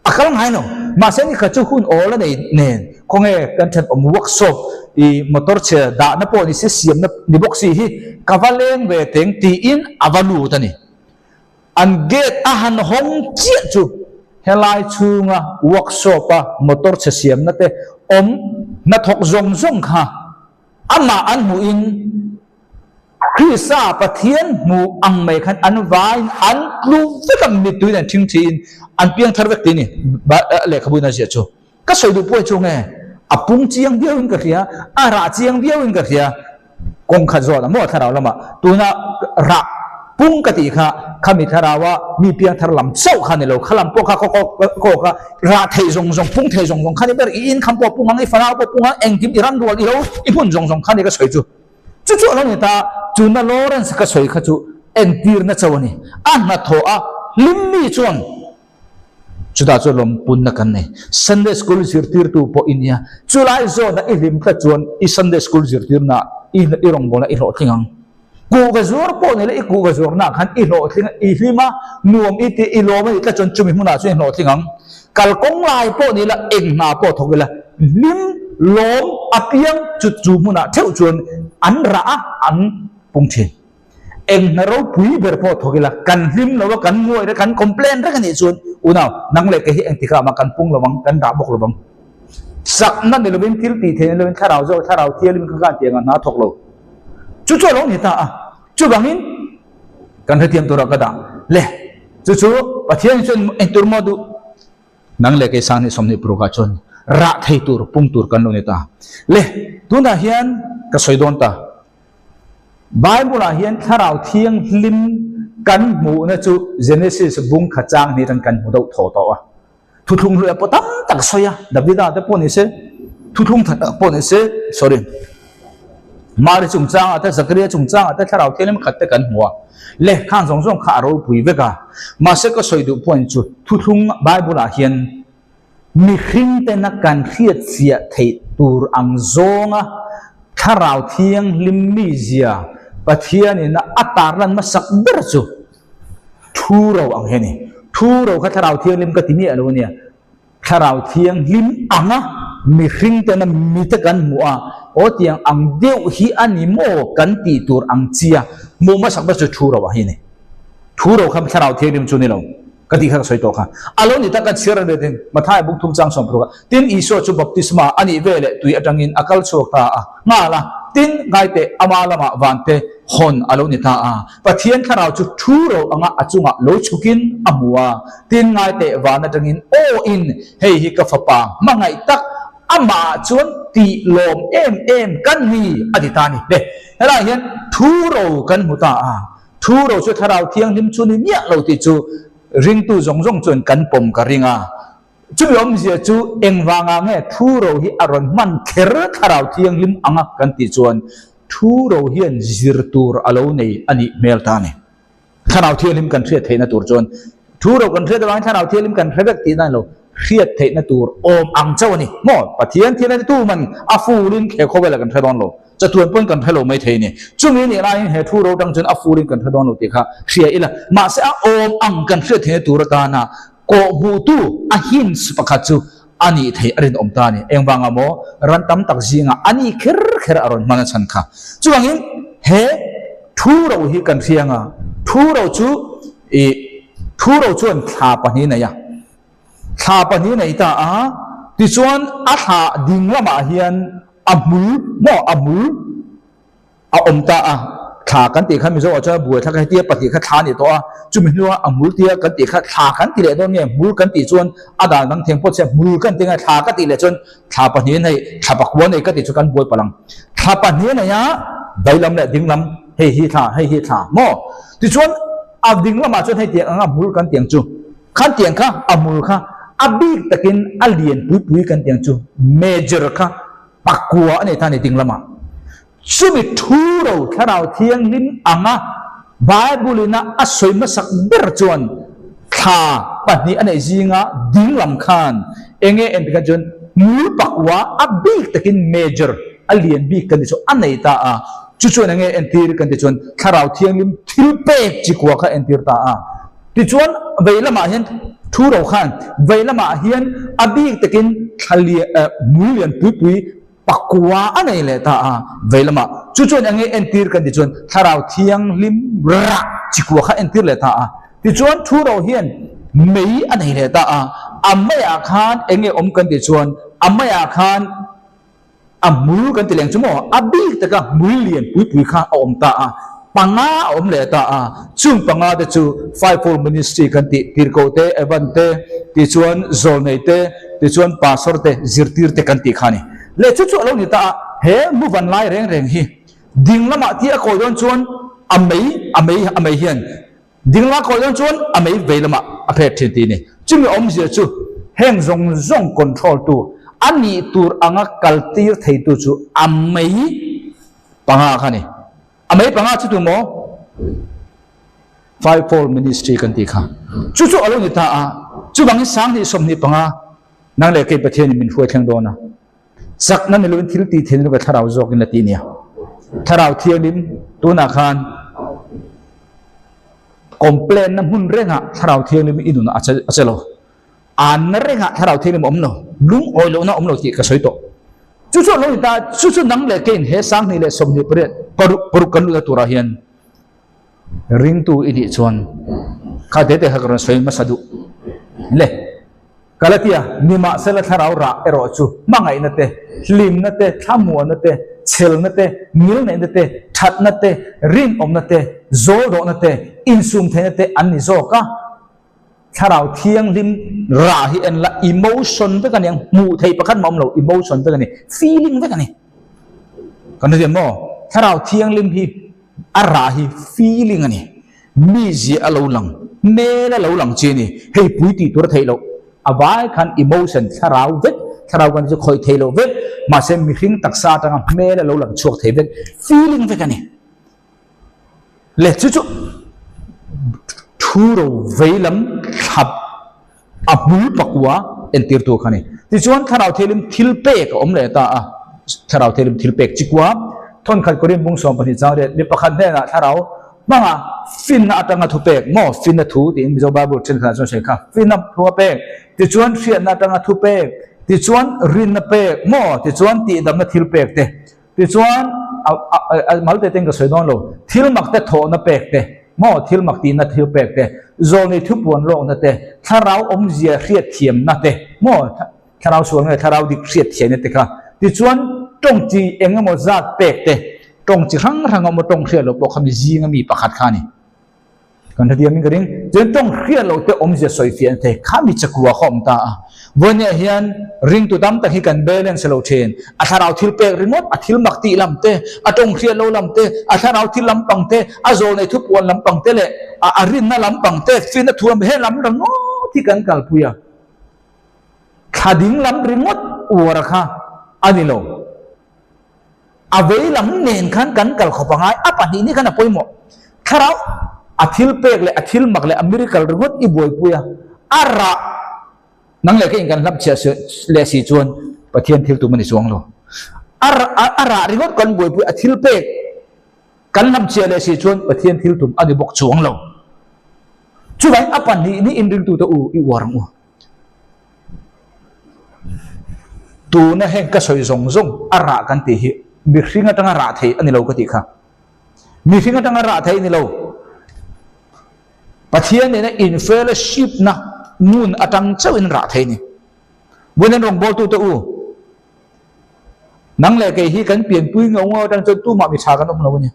A kal ngai lo. Mahse ni kha chu hun awl a nei nen khawnge kan thenawm workshop i motor chhe dahna pawh ni se siamna ni bawk si hi ka va leng ve teng tiin a va lut a ni. An gate a han hawng chiah chu helai chhunga workshop a motor chhe siamna te awm hnathawk zawng zawng kha amah an hmuhin Krista Pathian hmu ang mai khan an vaiin an tlu vek a, mittui nen thingthiin an piang thar vek tih a ni. Lehkhabu in a ziah chu. Ka sawi duh pawh hi chu nge a pung chiang viauin ka hria, a rah chiang viauin ka hria. Kawng khat zawt a maw thlarau lamah tuna rah pung ka tih kha khami thlaraua mi piang thar lam chauh kha ni lo, kha lam pawh kha khaw kha rah thei zawng zawng, pung thei zawng zawng kha ni ber, i inkham pawh pung ang, i fanau pawh pung ang, engkim i ram rual i lo i hmun zawng zawng kha ni ka sawi chu. Chu chu a lo ni ta, chuna Lawrence ka sawi kha chu entirna cho a ni. A hnathawh a hlim mi chuan chutah chuan lawmpunna kan nei. Sunday School zirtirtu pawh i nia, chulai zawna i hlim tlat chuan i Sunday School zirtirna i rawngbawlna i hlawhtling ang. Kuhva zuar pawh ni la i kuhva zuarnaah khan i hlawhtling a, i hlim a, nuam i tih, i lawm a nih tlat chuan chumi hmunah chuan i hlawhtling ang. Kalkawng lai pawh ni la, eng hna pawh thawk ila, hlim lawm apiang chu chu hmunah theuh chuan an rah a, an pung thin. Eng hna ropui ber pawh thawk ila, kan hlim lo a, kan nguai reng, kan complain reng a nih chuan, unau, nang leh kei hi engtikah mah kan pung lo ang, kan rah bawk lo ang. Chakna ni lovin, thil tih theih ni lovin, thlarau zawk, thlarau thialim kha khan tiang a hna thawk lo. Chu chu a lo ni ta a, chuvangin kan hrethiam turah ka dah le. Chu chu Pathian chuan engtur maw duh? Nang leh kei 20 21 ah chuan rah thei tur, pung tur kan lo ni ta. Le, tunah hian ka sawi dawn ta. Bible ah hian Thlarau Thianghlim kan hmuhna chu Genesis bung kha chang hnih atang kan hmu deuh thaw tawh a. Thuthlung hluia pawh tam tak sawi a, Davida te pawh ni se, thuthlung that ah pawh ni se, sorry, Mari chungchangah te, Zakaria chungchangah te Thlarau Thianghlim khat te kan hmu a, le khang zawng zawng kha a ropui vek a. Mahse ka sawi duh point chu thuthlung Bible ah hian mihring tena kan hriatfiah theih tur ang zawnga Thlarau Thianghlim mizia Pathianin a tarlan hmasak ber chu Thu ro ang hi a ni. Thu ro kha Thlarau Thianghlim ka ti miah lo a nia. Thlarau Thianghlim anga mihring tena mite kan hmuh a, aw tiang ang deuh hi a ni maw kan tih tur ang chia hmuh hmasak ber chu thu ro ang hi a ni. Thu ro kha Thlarau Thianghlim chu ni lo ka tih kha ka sawi tawh kha. A lo ni tak a chhiar a ni tin Matthai buk thum chang 60 a tin Isua chu baptisma a nih veleh tui atangin a kal chhuak ta a nghal a, tin ngaiteh ama lamah vante hawn a lo ni ta a. Pathian thlarau chu thu ro anga a chungah lo chhukin a hmu a, tin ngaiteh van atangin aw in hei hi ka fapa hmangaih tak amah chuan tih lawm em em kan ni a ti ta a ni. Le, helaiah hian thu ro kan hmu ta a, thu ro chu thlarau thianghlim chu ni miah lo tih chu ringtu zawng zawng chuan kan pawm ka ring a. Chumi awmzia chu engvangah nge thu ro hi a rawn hman kher thlarau thianghlim anga kan tih chuan Thu ro hian zir tur a lo nei a nih hmel ta a ni. Thlarau Thianghlim kan hriat theihna tur chuan thu ro kan hriat avangin Thlarau Thianghlim kan hre vek tihna a ni lo, hriat theihna tur awm ang chauh a ni. Maw? Pathian thil a ni tu man a fulin he khawvelah kan hre dawn lo, chatuan pawn kan hre lo mai thei a ni. Chumi nih laiin he thu ro tang chuan a fulin kan hre dawn lo tih kha hria ila, mahse a awm ang kan hriat theihna tur atana kawhhmuhtu a hints pakhat chu a nih theih a rinawm ta a ni. Engvangah maw ran tam tak zingah a nih kher kher a rawn hman a chhan kha. Chuvangin he thu ro hi kan hriang a, thu ro chu ih thu ro chuan thla pahnih a nei a, thla pahnih a nei ta a, tichuan a thla ding lamah hian a hmul maw a hmul a awm ta a. Thla kan tih kha Mizo ah chuan a buai thlak a, hetia pahnih kha thla a ni tawh a, chumi hnua a hmul tia kan tih kha thla kan ti leh dawn nge hmul kan tih chuan a dan dang theng pawh che hmul kan ti nge thla ka tih leh chuan thla pahnih a nei, thla pakua a nei ka tih chu kan buai palh ang. Thla pahnih a nei a, veilam leh dinglam hei hi thla, hei hi thla maw? Tichuan a dinglamah chuan hei tiang anga hmul kan tiang chu khan tiang kha a hmul kha a bik takin a lian pui pui kan tiang chu major kha pakua a nei ta a ni dinglamah. Chumi thu ro Thlarau Thianghlim anga Bible-ina a sawi hmasak ber chuan thla pahnih a neih zinga ding lam khan enge entir khan chuan hmul pakua a bik takin major a lian bik kan ti chu a nei ta a, chu chuan enge entir kan ti chuan Thlarau Thianghlim thil pek chi kua kha entir ta a. Tichuan vei lamah hian thu ro khan vei lamah hian a bik takin thla lian hmul lian pui pui Pakua a nei leh ta a, vei lamah chu chuan eng nge entir kan ti chuan Thlarau Thianghlim rah chikua kha entir leh ta a. Tichuan thu ro hian mei a nei leh ta a, a meiah khan eng nge awm kan ti chuan a meiah khan a hmul kan ti leng chu maw, a bik taka hmul lian pui pui kha a awm ta a, panga a awm leh ta a, chung panga te chu Fivefold Ministry kan tih Tirhkoh te, Evan te, tichuan Zawlnei te, Tichuan pastor te zirtir te kan tih kha a ni. Leh chu chu a lo ni ta a, he muvan lai reng reng hi ding lamah ti a kawi dawn chuan a mei a mei a mei hian ding lama kawi dawn chuan a mei vei lamah a phet thin tih a ni. Chumi awmzia chu heng zawng zawng control tu a nih tur anga kal tir thei tu chu a mei panga kha a ni. A mei panga chu tu maw? Fivefold Ministry kan tih kha. Chu chu a lo ni ta a, chuvangin 2025 nang leh kei Pathianin min hruai thleng dawn a, chakna ni lovin thil tih theihna ka thlarau zawkin la ti nia. Thlarau Thianghlim tunah khan complain na hmun rengah Thlarau Thianghlim i nunah a che lo. Anna rengah Thlarau Thianghlim a awm lo, lungawi lohna a awm lo tih ka sawi tawh. Chu chu a lo ni ta a, chu chu nang leh keiin he 2028 paruk paruk kan luhna turah hian Ringtu i nih chuan kha tete kha ka rawn sawi hmasa duh le. Galatia, Nimahsela thlarau rah erawh chu hmangaihna te, hlimna te, thlamuanna te, chhelna te, ngilneihna te, thatna te, rinawmna te, zawldawhna te, insumtheihna te an ni zawk a. Thlarau thianghlim rah hi en la, emotion vek a ni ang, hmuh theih pakhat mah awm lo, emotion vek a ni, feeling vek a ni. Kan hre thiam maw? Thlarau thianghlim hi A rah hi feeling a ni. Mizia a lo lang, hmel a lo lang chi a ni. Hei pui tih tur a theih loh. A vai khan emotion, thlarau vek, thlarau kan tih chu khawih theih loh vek, mahse mihring taksa atanga hmel a lo lang chhuak thei vek, feeling vek a ni. Le chu chu thu ro vei lam thlap a hmul pakua entirtu kha a ni. Tichuan Thlarau Thianghlim thil pek a awm leh ta a, Thlarau Thianghlim thil pek chikua thawnkhat Korin bung 12 chang riat mi pakhat hnenah Thlarau hmanga finna atanga thu pek maw finna thu tiin Mizo Bible thenkhatah chuan sawi kha finna thu a pek tichuan hriatna atanga thu pek tichuan rinna pek maw tichuan tihdamna thil pek te Tichuan, a mal te ten ka sawi dawn lo, thil mak te thawhna pek te, maw thil mak tihna thil pek te, zawlnei thupuan lawkna te, thlarau awmzia hriatthiamna te, maw thlarau sual nge thlarau dik hriatthiamna te kha. Tichuan, tawng chi eng emaw zat pek te, tawng chi hrang hrang awm a tawng hriat loh pawh kha mi zinga mi pakhat kha a ni. Kan hrethiam in ka ring. Chuan tawng hriat loh te awmzia sawi fiah an thei. Kha mi chakua kha awm ta a. Vawinia hian ringtu tam tak hi kan balance lo thin. A thlarau thil pek ringawt, a thil mak tih lam te, a tawng hriat lo lam te, a thlarau thil lampang te, a zawlnei thupuan lampang te leh a rinna lampang te, finna thu lam he lam ringawt hi kan kalpui a. Thla ding lam ringawt uar kha a ni lo. A vei lam nen khan kan kal khawp a ngai, a pahnih ni khan a pawimawh. Thlarau a thil pek leh a thil mak leh a miracle ringawt i buaipui a, a rah nang leh ka in kan hlap chhiah leh si chuan Pathian thil tum a ni chuang lo. A a rah ringawt kan buaipui a thil pek kan hlap chhiah leh si chuan Pathian thil tum a ni bawk chuang lo. Chuvangin a pahnih ni inringtute u i uar ang u. Tuna heng ka sawi zawng zawng a rah kan tih hi mihring atanga rah theih a ni lo ka tih kha. Mihring atanga rah theih a ni lo. Pathian nena in fellowship na ngun atang chauhin rah theih a ni. Vawiin rawngbawltute u, nang leh kei hi kan pianpui ngau ngau atang chuan tumah mi tha kan awm lo a ni.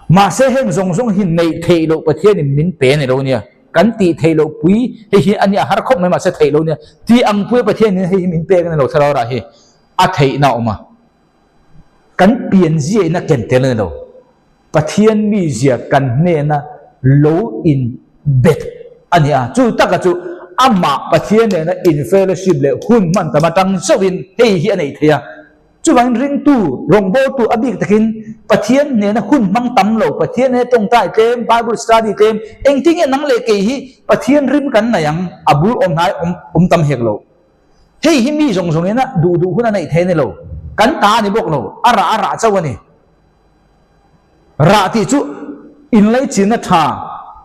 Mahse heng zawng zawng hi neih theih loh Pathianin min pe a ni lo nia. Kan tih theih loh pui hei hi a nia har khawp mai mahse theih loh nia. Tih ang pui a Pathianin hei hi min pek a ni lo thlarau rah hi a theihna a awm a. Kan pianzia in a ken tel a ni lo. Pathian mizia kan hnena lo in bet a ni a. Chu taka chu amah Pathian nena in fellowship leh hun hman tam atang zauhin hei hi a neih theih a. Chuvangin ringtu, rawngbawltu a bik takin Pathian hnena hun hmang tam lo, Pathian he tawngtai tlem, Bible study tlem, engtin nge nang leh kei hi Pathian rim kan nei ang, a bul awm hnai awm awm tam hek lo. Hei hi mi zawng zawng ina duh duh hun a neih thei a ni lo. Kan ta a ni bawk lo, a rah a rah chauh a ni. Rah tih chu inleichinna tha,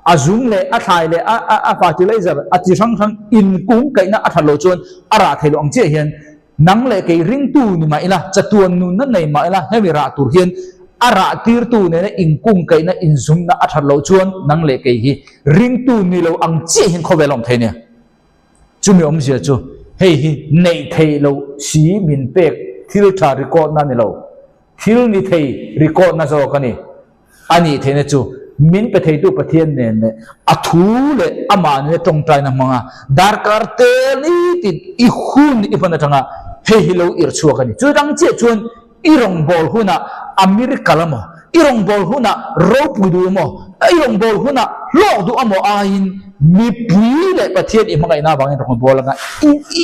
a zum leh a thlai leh a a fertilizer a chi hrang hrang inkungkaihna a that loh chuan a rah thei lo ang chiah hian Nang leh kei ringtu ni mah ila, chatuan nunna nei mah ila, hemi rah tur hian a rah tirtu nena inkungkaihna, inzumna a that loh chuan nang leh kei hi ringtu ni lo ang chiah hian khawvel a awm thei nia. Chumi awmzia chu hei hi neih theih loh si min pek thil tha record na ni lo, thil ni thei record na zawk a ni. A nih theihna chu min pe theitu Pathian nen leh a thu leh amah nena tawngtaina hmanga darkar tel nitin i hun i hman atanga hei hi lo irh chhuak a ni. Chu dang chiah chuan i rawngbâwl hunah a miracle amaw, i rawngbâwl hunah ropui duh amaw, i rawngbâwl hunah hlawk duh amaw aiin mipui leh Pathian i hmangaihna avangin rawngbâwl anga i i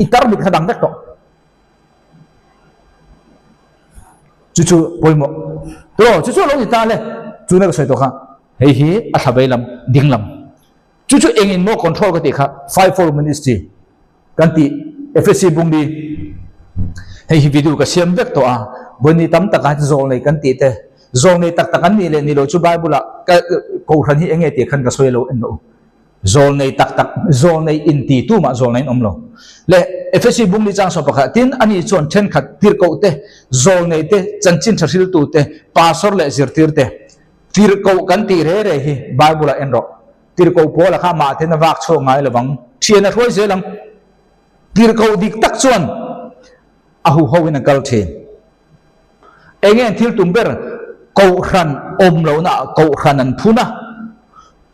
i tarmit kha dang vek tawh. Chu chu pawimawh. Tawh chu chu a lo ni ta le. Chuna ka sawi tawh kha hei hi a thla vei lam ding lam. Chu chu engin maw control ka tih kha fivefold ministry kan tih FSC bungli hei hi video ka siam vek tawh a vawi tam takah hian zawl nei kan tih te zawl nei tak tak an nih leh ni lo chu bible ah ka kohhran hi enge tih khan ka sawi lo en rawh u. Zawlnei tak tak, zawlnei inti tumah zawlnei an awm lo. Le Efesi bungli chang saw pakhat tin ani chuan thenkhat tirhkoh te, zawlnei te, chanchin tha hriltu te, pastor leh zirtir te. Tirhkoh kan tih re re hi Bible ah en rawh. Tirhkoh Paula kha amah ten a vak chhuak ngai lovang. Thian a hruai zel ang. Tirhkoh dik tak chuan a huho in a kal thin. Enge an thil tum ber? Kohhran awm lohna ah kohhran an phun a.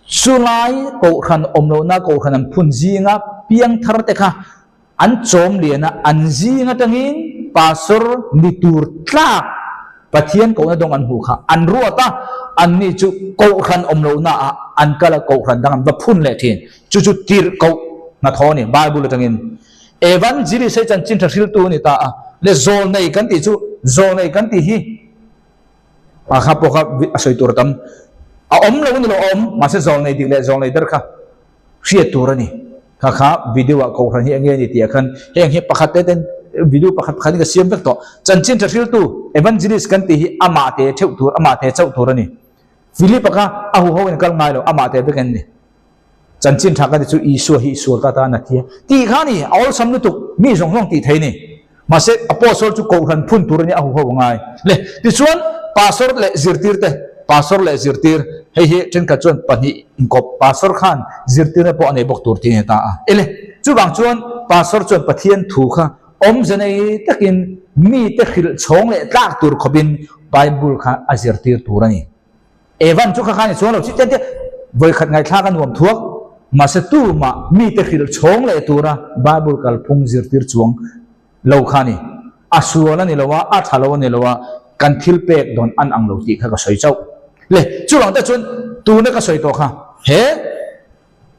Chulai kohhran awm lohna kohhran an phun zinga piangthar te kha an chawm lian a, an zing atangin pastor ni tur tlak Pathian kohna dawng an hmuh kha an ruat a, anni chu kohhran awm lohna ah an kal a, kohhran dang an va phun leh thin. Chu chu tirhkoh hnathawh a ni Bible atangin. Evangelist hei chanchin tha hriltu a ni ta a, le zawlnei kan tih chu zawlnei kan tih hi a kha pawh kha a sawi tur a tam a awm lo a ni lo a awm mahse zawlnei dik leh zawlnei der kha hriat tur a ni kha kha video ah kohhran hi enge a ni tih ah khan heng hi pakhat te ten video pakhat pakhat in ka siam vek tawh chanchin tha hriltu evangelist kan tih hi amah te theuh tur amah te chauh tur a ni Philip-a kha a huho in kal ngai lo amah te vek an ni. Chanchin tha ka ti chu Isua hi sual ka tan a tia tih kha ni, a awlsam lutuk, mi zawng zawng tih thei ni. Mahse Apostle chu kohhran phun tur a nia a huho a ngai. Le, tichuan Pastor leh zirtir te, Pastor leh zirtir, hei hi thenkhat chuan pahnih inkawp, Pastor khan zirtirna pawh a nei bawk tur tih a ni ta a. Ele, chuvang chuan Pastor chuan Pathian thu kha awmze nei takin mite hrilh chhawng leh tlak tur khawpin Bible kha a zirtir tur a ni. Evan chu kha khan i chuang lo chih te vawikhat ngaihthlak a nuam thuak, mahse tumah mite hrilh chhawng leh tura Bible kalphung zirtir chuang lo kha a ni. A sual a ni lo a, a tha lo a ni lo a, kan thil pek dawn an ang lo tih kha ka sawi chauh. Le, chuvang te chuan tuna ka sawi tawh kha he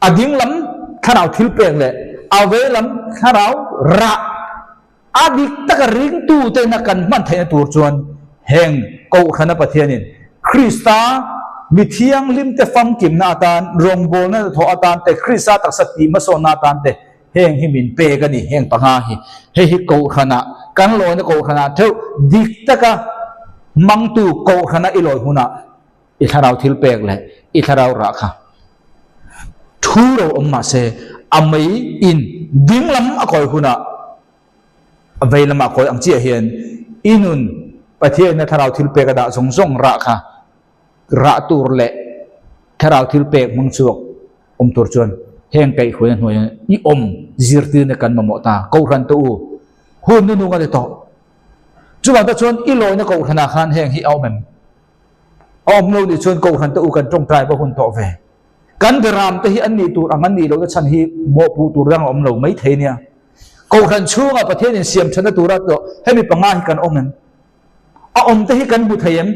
a ding lam thlarau thil pek leh a vei lam thlarau rah, A dik taka ringtutena kan hman theihna tur chuan heng Kohhrana Pathianin Krista mi thianghlimte famkimna atan, rawngbawlna hnathawh atan te, Krista taksa tih hmasawnna atan te heng hi min pek a ni, heng panga hi. Hei hi Kohhranah, kan lawina Kohhranah theuh dik taka hmangtu Kohhrana i lawi hmunah i thlarau thil pek leh i thlarau rah kha thu ro awm mah se a mei in ding lam a kawi hunah a vei lamah kawi ang chiah hian i nun Pathian in a thlarau thil pek a dah zawng zawng rah kha rah tur leh thlarau thil pek hmang chhuak awm tur chuan heng kaihhruaina hnuaiah i awm zirtirna kan mamawh ta Kohhran te u hun nu nung a ni tawh chuvang te chuan i lawina Kohhranah khan heng hi a awm em? A awm lo nih chuan Kohhran te u kan tawngtai va hun tawh ve. Kan beram te hi an nih tur ang an nih lohna chhan hi mawhpuh tur dang a awm lo mai thei nia. Kohhran chhungah Pathian in siam thatna tura tawh hemi panga hi kan awm em? A awm te hi kan hmu thei em?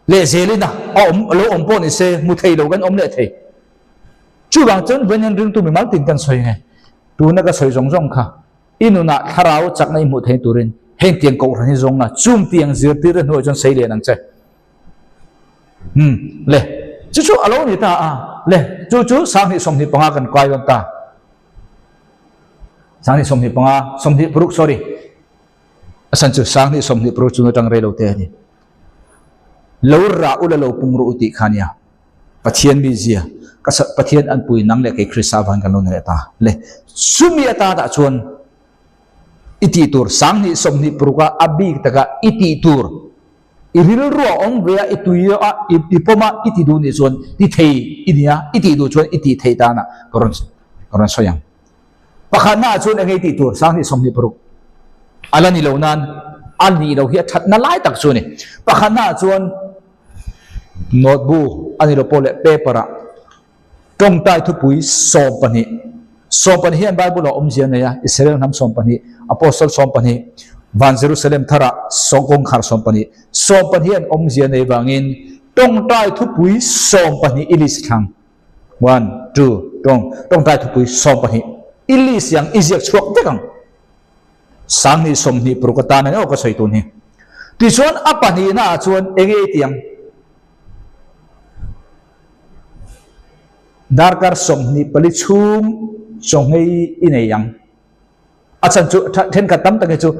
Leh zelin a a awm lo awm pawh ni se hmu thei lo kan awm leh thei. Chuvang chuan vawiin ringtu mimal tin kan sawi nge? Tuna ka sawi zawng zawng kha i nunah thlarau chakna i hmuh theih turin heng tiang kohhran hi zawng a, chung tiang zirtirna hnuaiah chuan sei lian ang che. Umm le, chu chu a lo ni ta a, le chu chu 20 25 kan kai dawn ta. 20 25, 26 sorry, a san chu 20 26 chung atang rei lo te a ni. Lo rah ula lo pung rawh u tih kha nia. Pathian mizia, ka Pathian an pui nang leh kei Krista avangin kan lo ni leh ta. Le, chumi atan ah chuan i tih tur, 20 26 a a bik taka i tih tur, i rilru a awm ve a, i tui a, i pawm a, i ti duh nih chuan ti thei i nia, i tih duh chuan i tih theih tan ah ka rawn ka rawn sawi ang. Pakhatna ah chuan eng nge i tih tur, 20 26 a la ni lo nan a nih loh hi a thatna lai tak chu a ni. Pakhatna ah chuan Notebook a ni lo pawh leh paper ah tawngtai thupui 12 17 hian Bible ah awmzia a nei a, Israel hnam 12, Apostle 12, Van Jerusalem thar ah kawngkhar 12, 12 hian awmzia a nei vangin tawngtai thupui 12 i list thlang. One, two, tawng, tawngtai thupui 12 i list yang i ziak chhuak vek ang. 20 26 atan a ni aw ka sawi tun hi. Tichuan a pahnihna ah chuan enge i tih ang? Darkar 24 chhung chawnghei i nei ang. A chhan chu thenkhat tam tak hi chu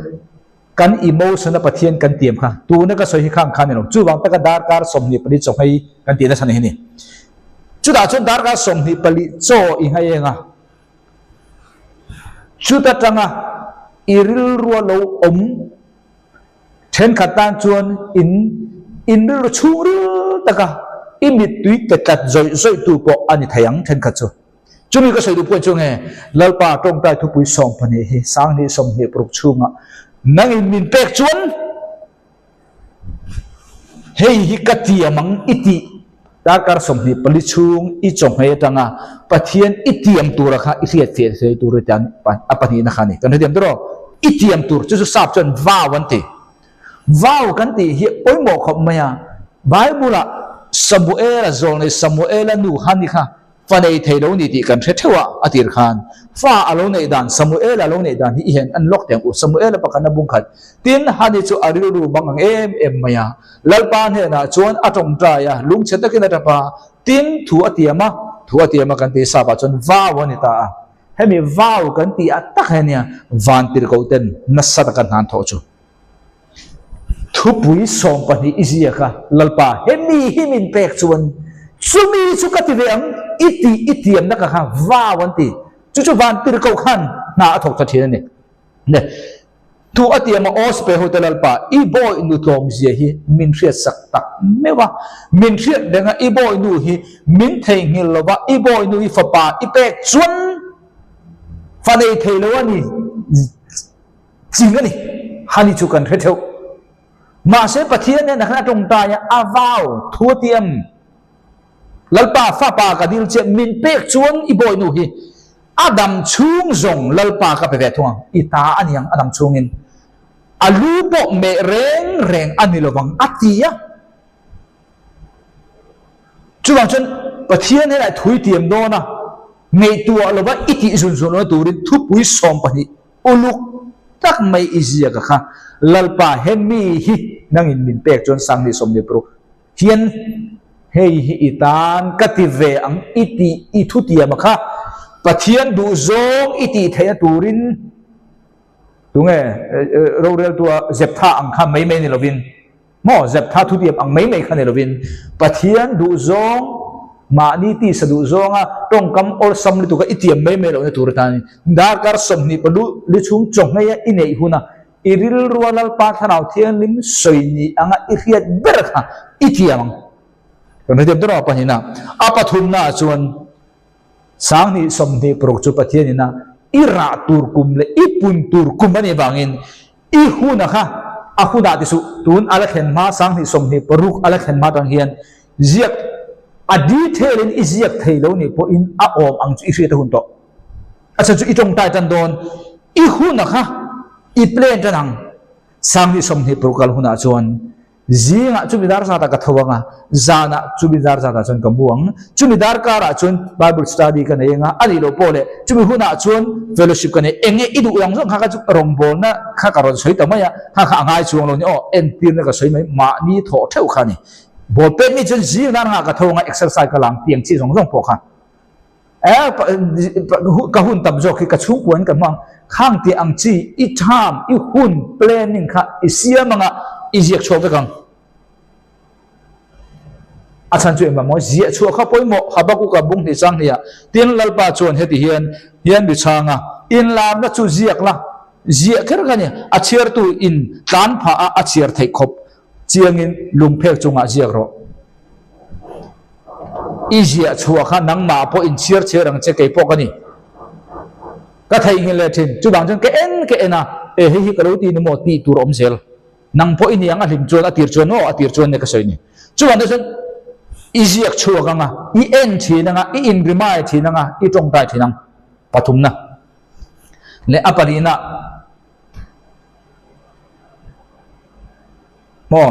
kan emotion a Pathian kan tiam kha tuna ka sawi hi khang kha a ni lo. Chuvang taka darkar 24 chawnghei kan tih nasa ni hi ni. Chutah chuan darkar 24 chaw i nghai eng a. Chuta tanga i rilrua lo awm thenkhat tan chuan in in rilru chhung ril taka i mittui te tlat zawih zawih tu pawh a ni thei ang thenkhat chu. Chumi ka sawi duh pawh chu nge Lalpa tawngtai thupui 12 hi 20 26 chhungah nangin min pek chuan Hei hi ka tiam ang i tih darkar 24 chhung i chawhmei atanga Pathian i tiam tura kha i hriat fiah thei tur i tiang a pahnihna kha a ni. Kan hre tiam tur aw. I tiam tur chu chu sap chuan vow an ti. Vow kan tih hi pawimawh khawp mai a. Bible-ah Samuela zawlnei Samuela nu Hani kha Fa nei thei lo ni tih kan hre theuh a, a tir khan fa a lo neih dan, Samuela lo neih dan hi i hian an lawk teh ang u, Samuela pakhat na bung khat. Tin, Hani chu a rilru bang ang em em mai a, Lalpa hnenah chuan a tawngtai a, lungchhe takin a tap a, tin, thu a tiam a, thu a tiam a kan tih sap ah chuan vau a ni ta a. Hemi vau kan tih ah tak hian nia vantirhkoh ten nasa taka hnan thawh chu. Thupui 12 i ziak a, Lalpa, hemi hi min pek chuan chumi chu ka ti ve ang, i tih i tiamna ka kha vau an ti. Chu chu van tirhkoh khan hna a thawk tha thin a ni. Ne, thu a tiam a, Aw sipai hote Lalpa, i bawi nu tlawmzia hi min hriatsak tak meuh a, min hriat reng a, i bawi nu hi min theihnghilh lo va, i bawi nu i fapa i pek chuan fa nei thei lo a ni. Ching a ni. Hani chu kan hre theuh. Mahse Pathian nen a khan a tawngtai a, a vau thu a tiam. Lalpa fapa ka dil che min pek chuan i bawinu hi a dam chhung zawng Lalpa ka pe ve thung ang. I ta a ni ang a dam chhungin. A lu pawh meh reng reng a ni lovang a ti a. Chuvang chuan Pathian helai thu i tiam dawn a, ngaihtuah lova i tih zun zun lohna turin thupui 12 uluk tak mai i ziak a kha, Lalpa hemi hi nangin min pek chuan 20 26 hian hei hi i tan ka ti ve ang i tih i thutiam a kha, Pathian duhzawng i tih theihna turin tunge roreltua Zeptha ang kha mai mai ni lovin. Maw Zeptha thutiam ang mai mai kha ni lovin Pathian duhzawng, mahni tisa duhzawnga tawngkam awlsam lutuka i tiam mai mai lohna tur atan darkar 20 palu li chhung chawhmei a i neih huna i rilrua Lalpa Thlarau Thianghlim sawi ni anga i hriat ber kha i tiam ang. Kan hre thiam tawh a pahnihna. A pathumnaah chuan 20 26 chu Pathian ina i rah tur kum leh i pun tur kum a nih vangin I huna kha A hunah ti suh, tun a la thlen hma 2026 a la thlen hma tang hian ziak a detail in i ziak thei lo nih pawhin a awm ang chu i hriat a hun tawh. A chhan chu i tawngtai tan dawn, i hun a kha i plan tan ang. 2026 kal hunah chuan Zingah chumi dar zatah ka tho ang a, zanah chumi dar zatah chuan ka mu ang. Chumi dar karah chuan Bible study ka nei ang a, a nih loh pawh leh chumi hunah chuan fellowship ka nei. Eng nge i duh ang zawng kha kha chu rawngbawlna kha ka rawn sawi ta mai a, kha kha a ngai chuang lo ni aw, entirna ka sawi mai, mahni thawh theuh kha a ni. Ball pek mi chuan zing dar nghah ka tho ang a, exercise ka la ang tiang chi zawng zawng pawh kha. Ka hun tam zawk hi ka chhungkuain ka hmang. Khang tih ang chi i tham, i hun planning kha i siam anga i ziak chhuak vek ang. A chhan chu engvang maw? Ziah chhuah kha pawimawh Habakuka bung hnih chang hnih ah tin Lalpa chuan heti hian hian mi chhang a, Inlarna chu ziak la, ziah kher kha ni, a chhiartu in tlan phah a a chhiar theih khawp chiangin lungphek chungah ziak rawh. I ziah chhuah kha nangmah pawh inchhiar chhiar ang che kei pawh ka ni. Ka theihnghilh leh thin. Chuvang chuan ka en ka en a, e hei hi ka lo ti ni maw tih tur a awm zel. Nang pawh i ni ang a hlim chuan a tir chuan aw a tir chuan nia ka sawi ni. Chuvang te chuan i ziak chhuak ang a, i en thin ang a, i inrimai thin ang a, i tawngtai thin ang. Pathumna leh a palihna. Maw?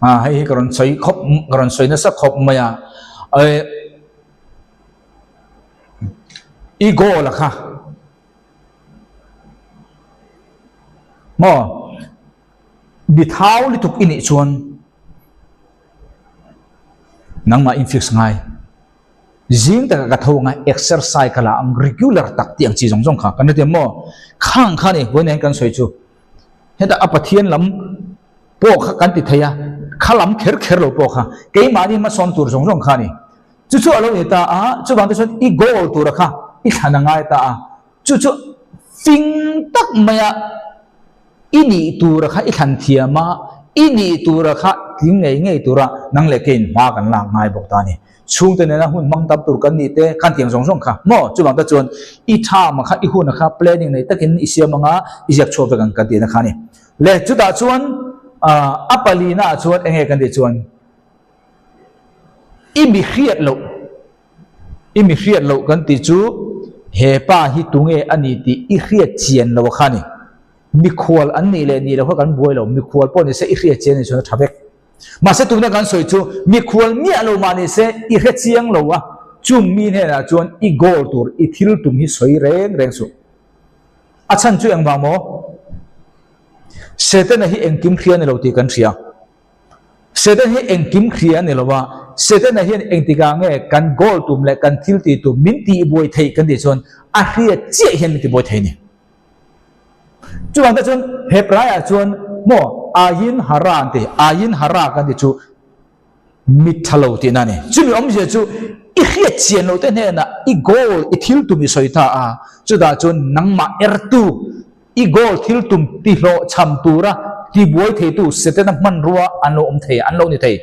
Ah, hei hi ka rawn sawi khawp, ka rawn sawi nasa khawp mai a. Eh, i goal a kha. Maw? Mi thau lutuk i nih chuan nangmah in fix ngai. Zing taka ka tho anga exercise ka la ang regular tak tih ang chi zawng zawng kha kan hrethiam maw? Khang kha ni vawiin hian kan sawi chu hetah a Pathian lam pawh kha kan ti thei a, kha lam kher kher lo pawh kha keimahni hmasawn tur zawng zawng kha a ni. Chu chu a lo ni ta a, chuvang te chuan i goal tura kha i thlan a ngai ta a, chu chu fing tak maia I nih tura kha i thlan thiam a, i nih tura kha tling ngei ngei tura nang leh keiin hma kan lak ngai bawk ta a ni. Chhungte nena hun hmang tam tur kan nih te khan tiang zawng zawng kha maw? Chuvang te chuan i tha ma kha i hun a kha planning nei takin i siam anga i ziak chhuak vek ang kan tihna kha a ni. Le chutah chuan a palina ah chuan enge kan tih chuan i mi hriat loh i mi hriat loh kan tih chu he pa hi tunge a ni tih i hriat chian lo kha a ni. Mikhual an nih leh nih loh kha kan buai lo, mikhual pawh ni se i hriat chian ni chuan a tha vek. Mahse tuna kan sawi chu mikhual miah lo mah ni se i hre chiang lo a, chung mi hnenah chuan i goal tur i thil tum hi sawi reng reng suh. A chhan chu engvang maw? Setana hi engkim hria ni lo tih kan hria. Satan hi engkim hria a ni lo a, Setana hian engtikah nge kan goal tum leh kan thil tih tum min tihbuai theih kan tih chuan a hriat chiah hian min tibuai thei a ni. Chuvang te chuan Hebraiah chuan maw Ayin Hara an ti, Ayin Hara kan ti chu mit tha lo tihna a ni. Chumi awmzia chu i hriat chian loh te hnenah i goal, i thil tum i sawi ta a, chutah chuan nangmah ertu, i goal thil tum tihlawh chham tura tibuai theitu Setana hmanrua an lo awm thei, an lo ni thei.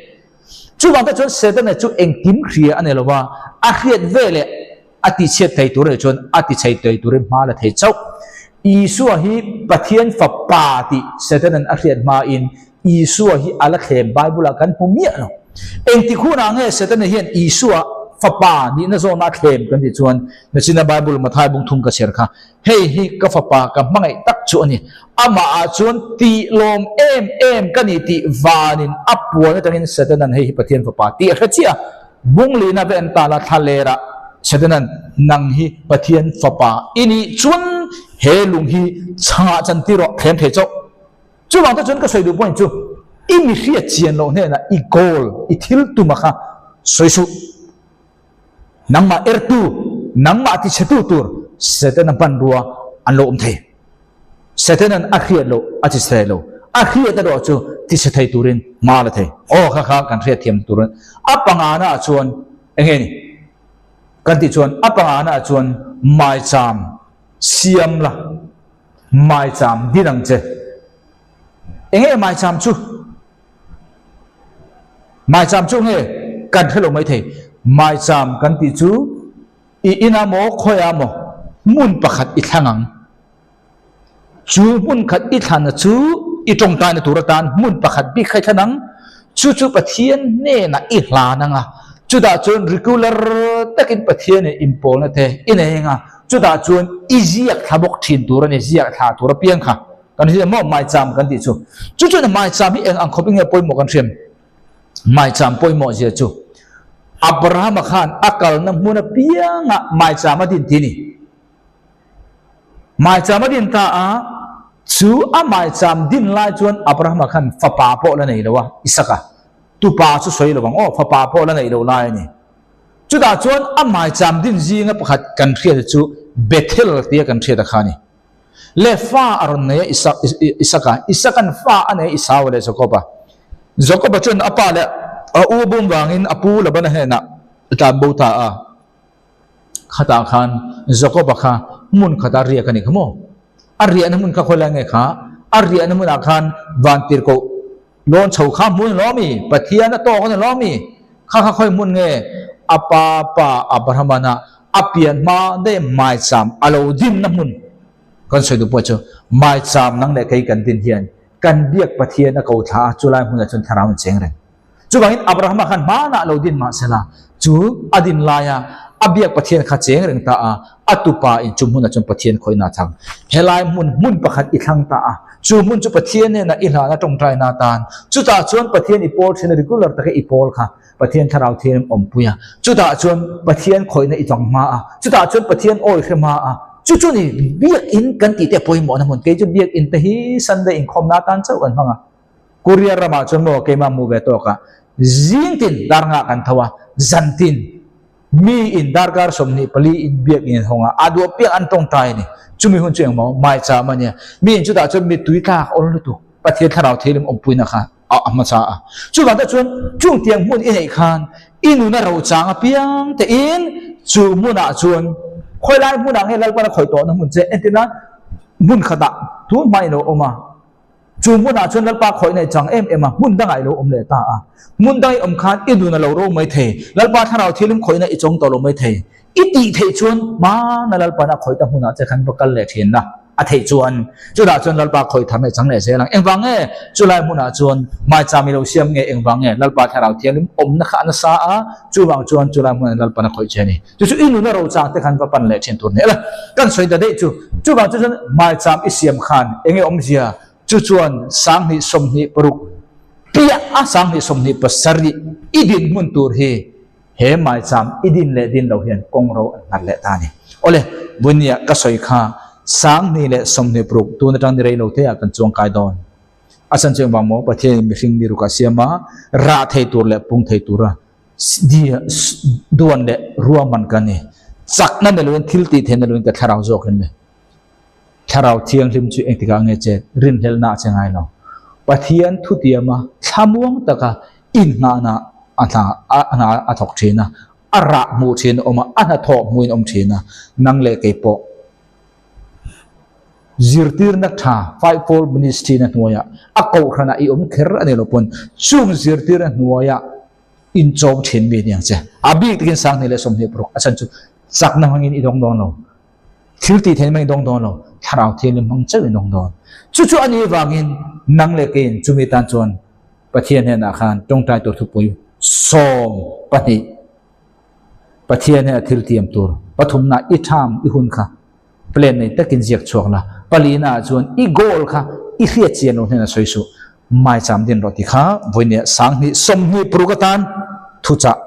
Chuvang te chuan Setana chu engkim hria a ni lo va, a hriat veleh A tichhiat thei tur leh chuan a tichhei thei turin hma la thei chauh. Isua hi Pathian Fapa tih Satan-a'n a hriat hmain Isua hi a la thlem Bible-ah kan hmu miah lo. Engtik hunah nge Setana hian Isua Fapa nihna zawna a thlem kan tih chuan nachina Bible Mathai bung thum ka chhiar kha, Hei hi ka Fapa ka hmangaih tak chu a ni. Amahah chuan tih lawm em em ka ni tih vanin a puan atangin Satan-a'n hei hi Pathian Fapa tih a hre chiah a. Bunglina ve an tal a, thla lerah Satanan, Nang hi Pathian Fapa i nih chuan he lung hi chhangah chantir rawh, thlem thei chauh. Chuvang te chuan ka sawi duh point chu, i mi hriat chian loh hnenah i goal, i thil tuma kha sawi suh. Nangmah ertu, nangmah tichhetu tur Setana hmanrua an lo awm thei. Setanan a hriat loh a chi thei lo, a hriat erawh chu ti chhe thei turin hma la thei. Aw kha kha kan hriat thiam tur a pangana ah chuan eng nge ni? Kan tih chuan a pangana ah chuan maicham siam la, maicham din ang che. Eng nge maicham chu? Maicham chu nge kan hre lo mai thei. Maicham kan tih chu i inah maw khawiah maw hmun pakhat i thlang ang. Chu hmun khat i thlanna chu i tawngtaina tur atan hmun pakhat bik kha i thlan ang. Chu chu Pathian hnenah i hlan ang a, chutah chuan regular takin Pathian in inpawlna te i nei ang a, chutah chuan i ziak thla bawk thin tur a ni, ziak thla tur apiang kha kan hria maw maicham kan tih chu. Chu chuan maicham hi eng ang khawpin nge pawimawh kan hriam? Maicham pawimawh zia chu Abrahama khan a kalna hmun apiangah maicham a din ti a ni. Maicham a din ta a, chu a maicham din lai chuan Abrahama khan fapa pawh la nei lo a, Isaka tupa chu sawi lo ang aw, fapa pawh la nei lo lai a ni. Chutah chuan a maicham din zinga pakhat kan hriat chu Bethel tia kan hriat a kha a ni. Le fa a rawn nei a Isaka, Isaka'n fa a nei a Isau leh Jakoba. Jakoba chuan a pa leh a u bum vangin a pu Labana hnenah a tlanbo ta a. Khatah khan Jakoba kha hmun khatah riak a ni kha maw? A riahna hmun kha khawilai nge kha? A riahna hmunah khan vantirhkoh lawn chho kha hmun a lo mi? Pathian a tawk a ni lo mi? Kha kha khawi hmun nge? A pa pa Abrahamana a pian hma daih maicham a lo dinna hmun kan sawi duh pawh chu maicham nang leh kei kan din hian kan biak Pathian a ko thla a, chulai hmunah chuan thlarau an cheng reng. Chuvangin Abrahama khan hmanah lo din mah sela, chu a din laia a biak Pathian kha cheng reng ta a, a tupa in chu hmunah chuan Pathian khawihna a chang. Helai hmun hmun pakhat i thlang ta a, chu hmun chu Pathian hnenah i hlana tawngtaina atan, chutah chuan Pathian i pawl thin a, regular taka i pawl kha Pathian thlarau thiam awmpui a, chutah chuan Pathian khawihna i chang hma a, chutah chuan Pathian awi hre hma a, chu chu ni biakinn kan tih te pawimawhna hmun. Kei chu biakinn te hi Sunday inkhawmna atan chauh kan hmang a. Korea ramah chuan maw keimah hmuh ve tawk a, zing tin dar ngah kan tho a, zan tin mi in darkar 24 in biak in hawng a, a duah piak an tawngtai a ni. Chumi hun chu engmaw maicham a nia. Mi in chutah chuan mittui tlak awl lutuk Pathian thlarau thilim awmpuina kha a hmasa a. Chuvang te chuan chung tiang hmun i neih khan i nuna rochang apiang te in chu hmunah chuan khawilai hmunah nge Lalpan a khawih tawhna hmun che entirna hmun khatah tun hma i lo awm a. Chu hmunah chuan Lalpa khawih nei chang em em a, hmun dangah i lo awm leh ta a. Hmun dang i awm khan i nun a lo ro mai thei. Lalpa thlarau thilim khawihna i chawng tawh lo mai thei. I tih theih chuan hmana Lalpa'n a khawih ta hmunah che khan va kal leh thin la, a theih chuan chutah chuan Lalpa khawih thar nei chang leh zel ang. Engvang nge chulai hmunah chuan maicham i lo siam nge? Engvang nge Lalpa thlarau thianghlim awmna kha a nasa a, chuvang chuan chulai hmunah Lalpa'n a khawih che a ni. Chu chu i nuna rochang te khan va pan leh thin tur nia la. Kan sawi ta daih chu, chuvang chu chuan maicham i siam khan enge awmzia? Chu chuan 2026 piah a 2027 i dinhmun tur hi he maicham i din leh din lo hian kawng ro an nghat leh ta a ni. Awle, Bunia ka sawi kha 2026 tun atang ni rei lo te ah kan chuang kai dawn. A chhan chu engvang maw? Pathianin mihring ni ruk a siam a, rah thei tur leh pung thei tura Duan leh ruahman ka ni. Chakna ni loin thil tih theihna loin ka thlarau zawkin le. Thlarau thianghlim chu engtikah nge chet rinhlelhna a che ngai lo. Pathian thutiama thlamuang taka innghahna a hna a hna a thawk thin a, a rah hmuh thin a awm a, a hnathawh hmuhin a awm thin a, nang leh kei pawh zirtirna tha Fivefold Ministry na hnuaiah a kohhranah i awm kher a ni lo pawn chung zirtirna hnuaiah inchawm thin mi aniang che. A bik takin 2026 a chhan chu chakna hmangin i dawng dawn lo. Thil tih theihna hmangin i dawng dawn lo. Thlarau thianghlim hmang chauh i dawng dawn. Chu chu a nih vangin nang leh keiin chumi tan chuan Pathian hnenah khan tawngtai tur thupui 12 Pathian hnenah thil tiam tur pathumna i tham i hun kha plan nei takin ziak chhuak la, palina ah chuan i goal kha i hriat chian lo hnenah sawi suh, maicham din rawh ti kha vawinia 2026 atan thuchah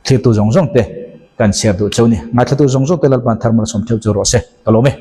thirtu zawng zawng te kan chhiar duh cheu ni. Ngaithlatu zawng zawng te Lalpan thar malsawm theuh chu rawh se. Ka lawm e.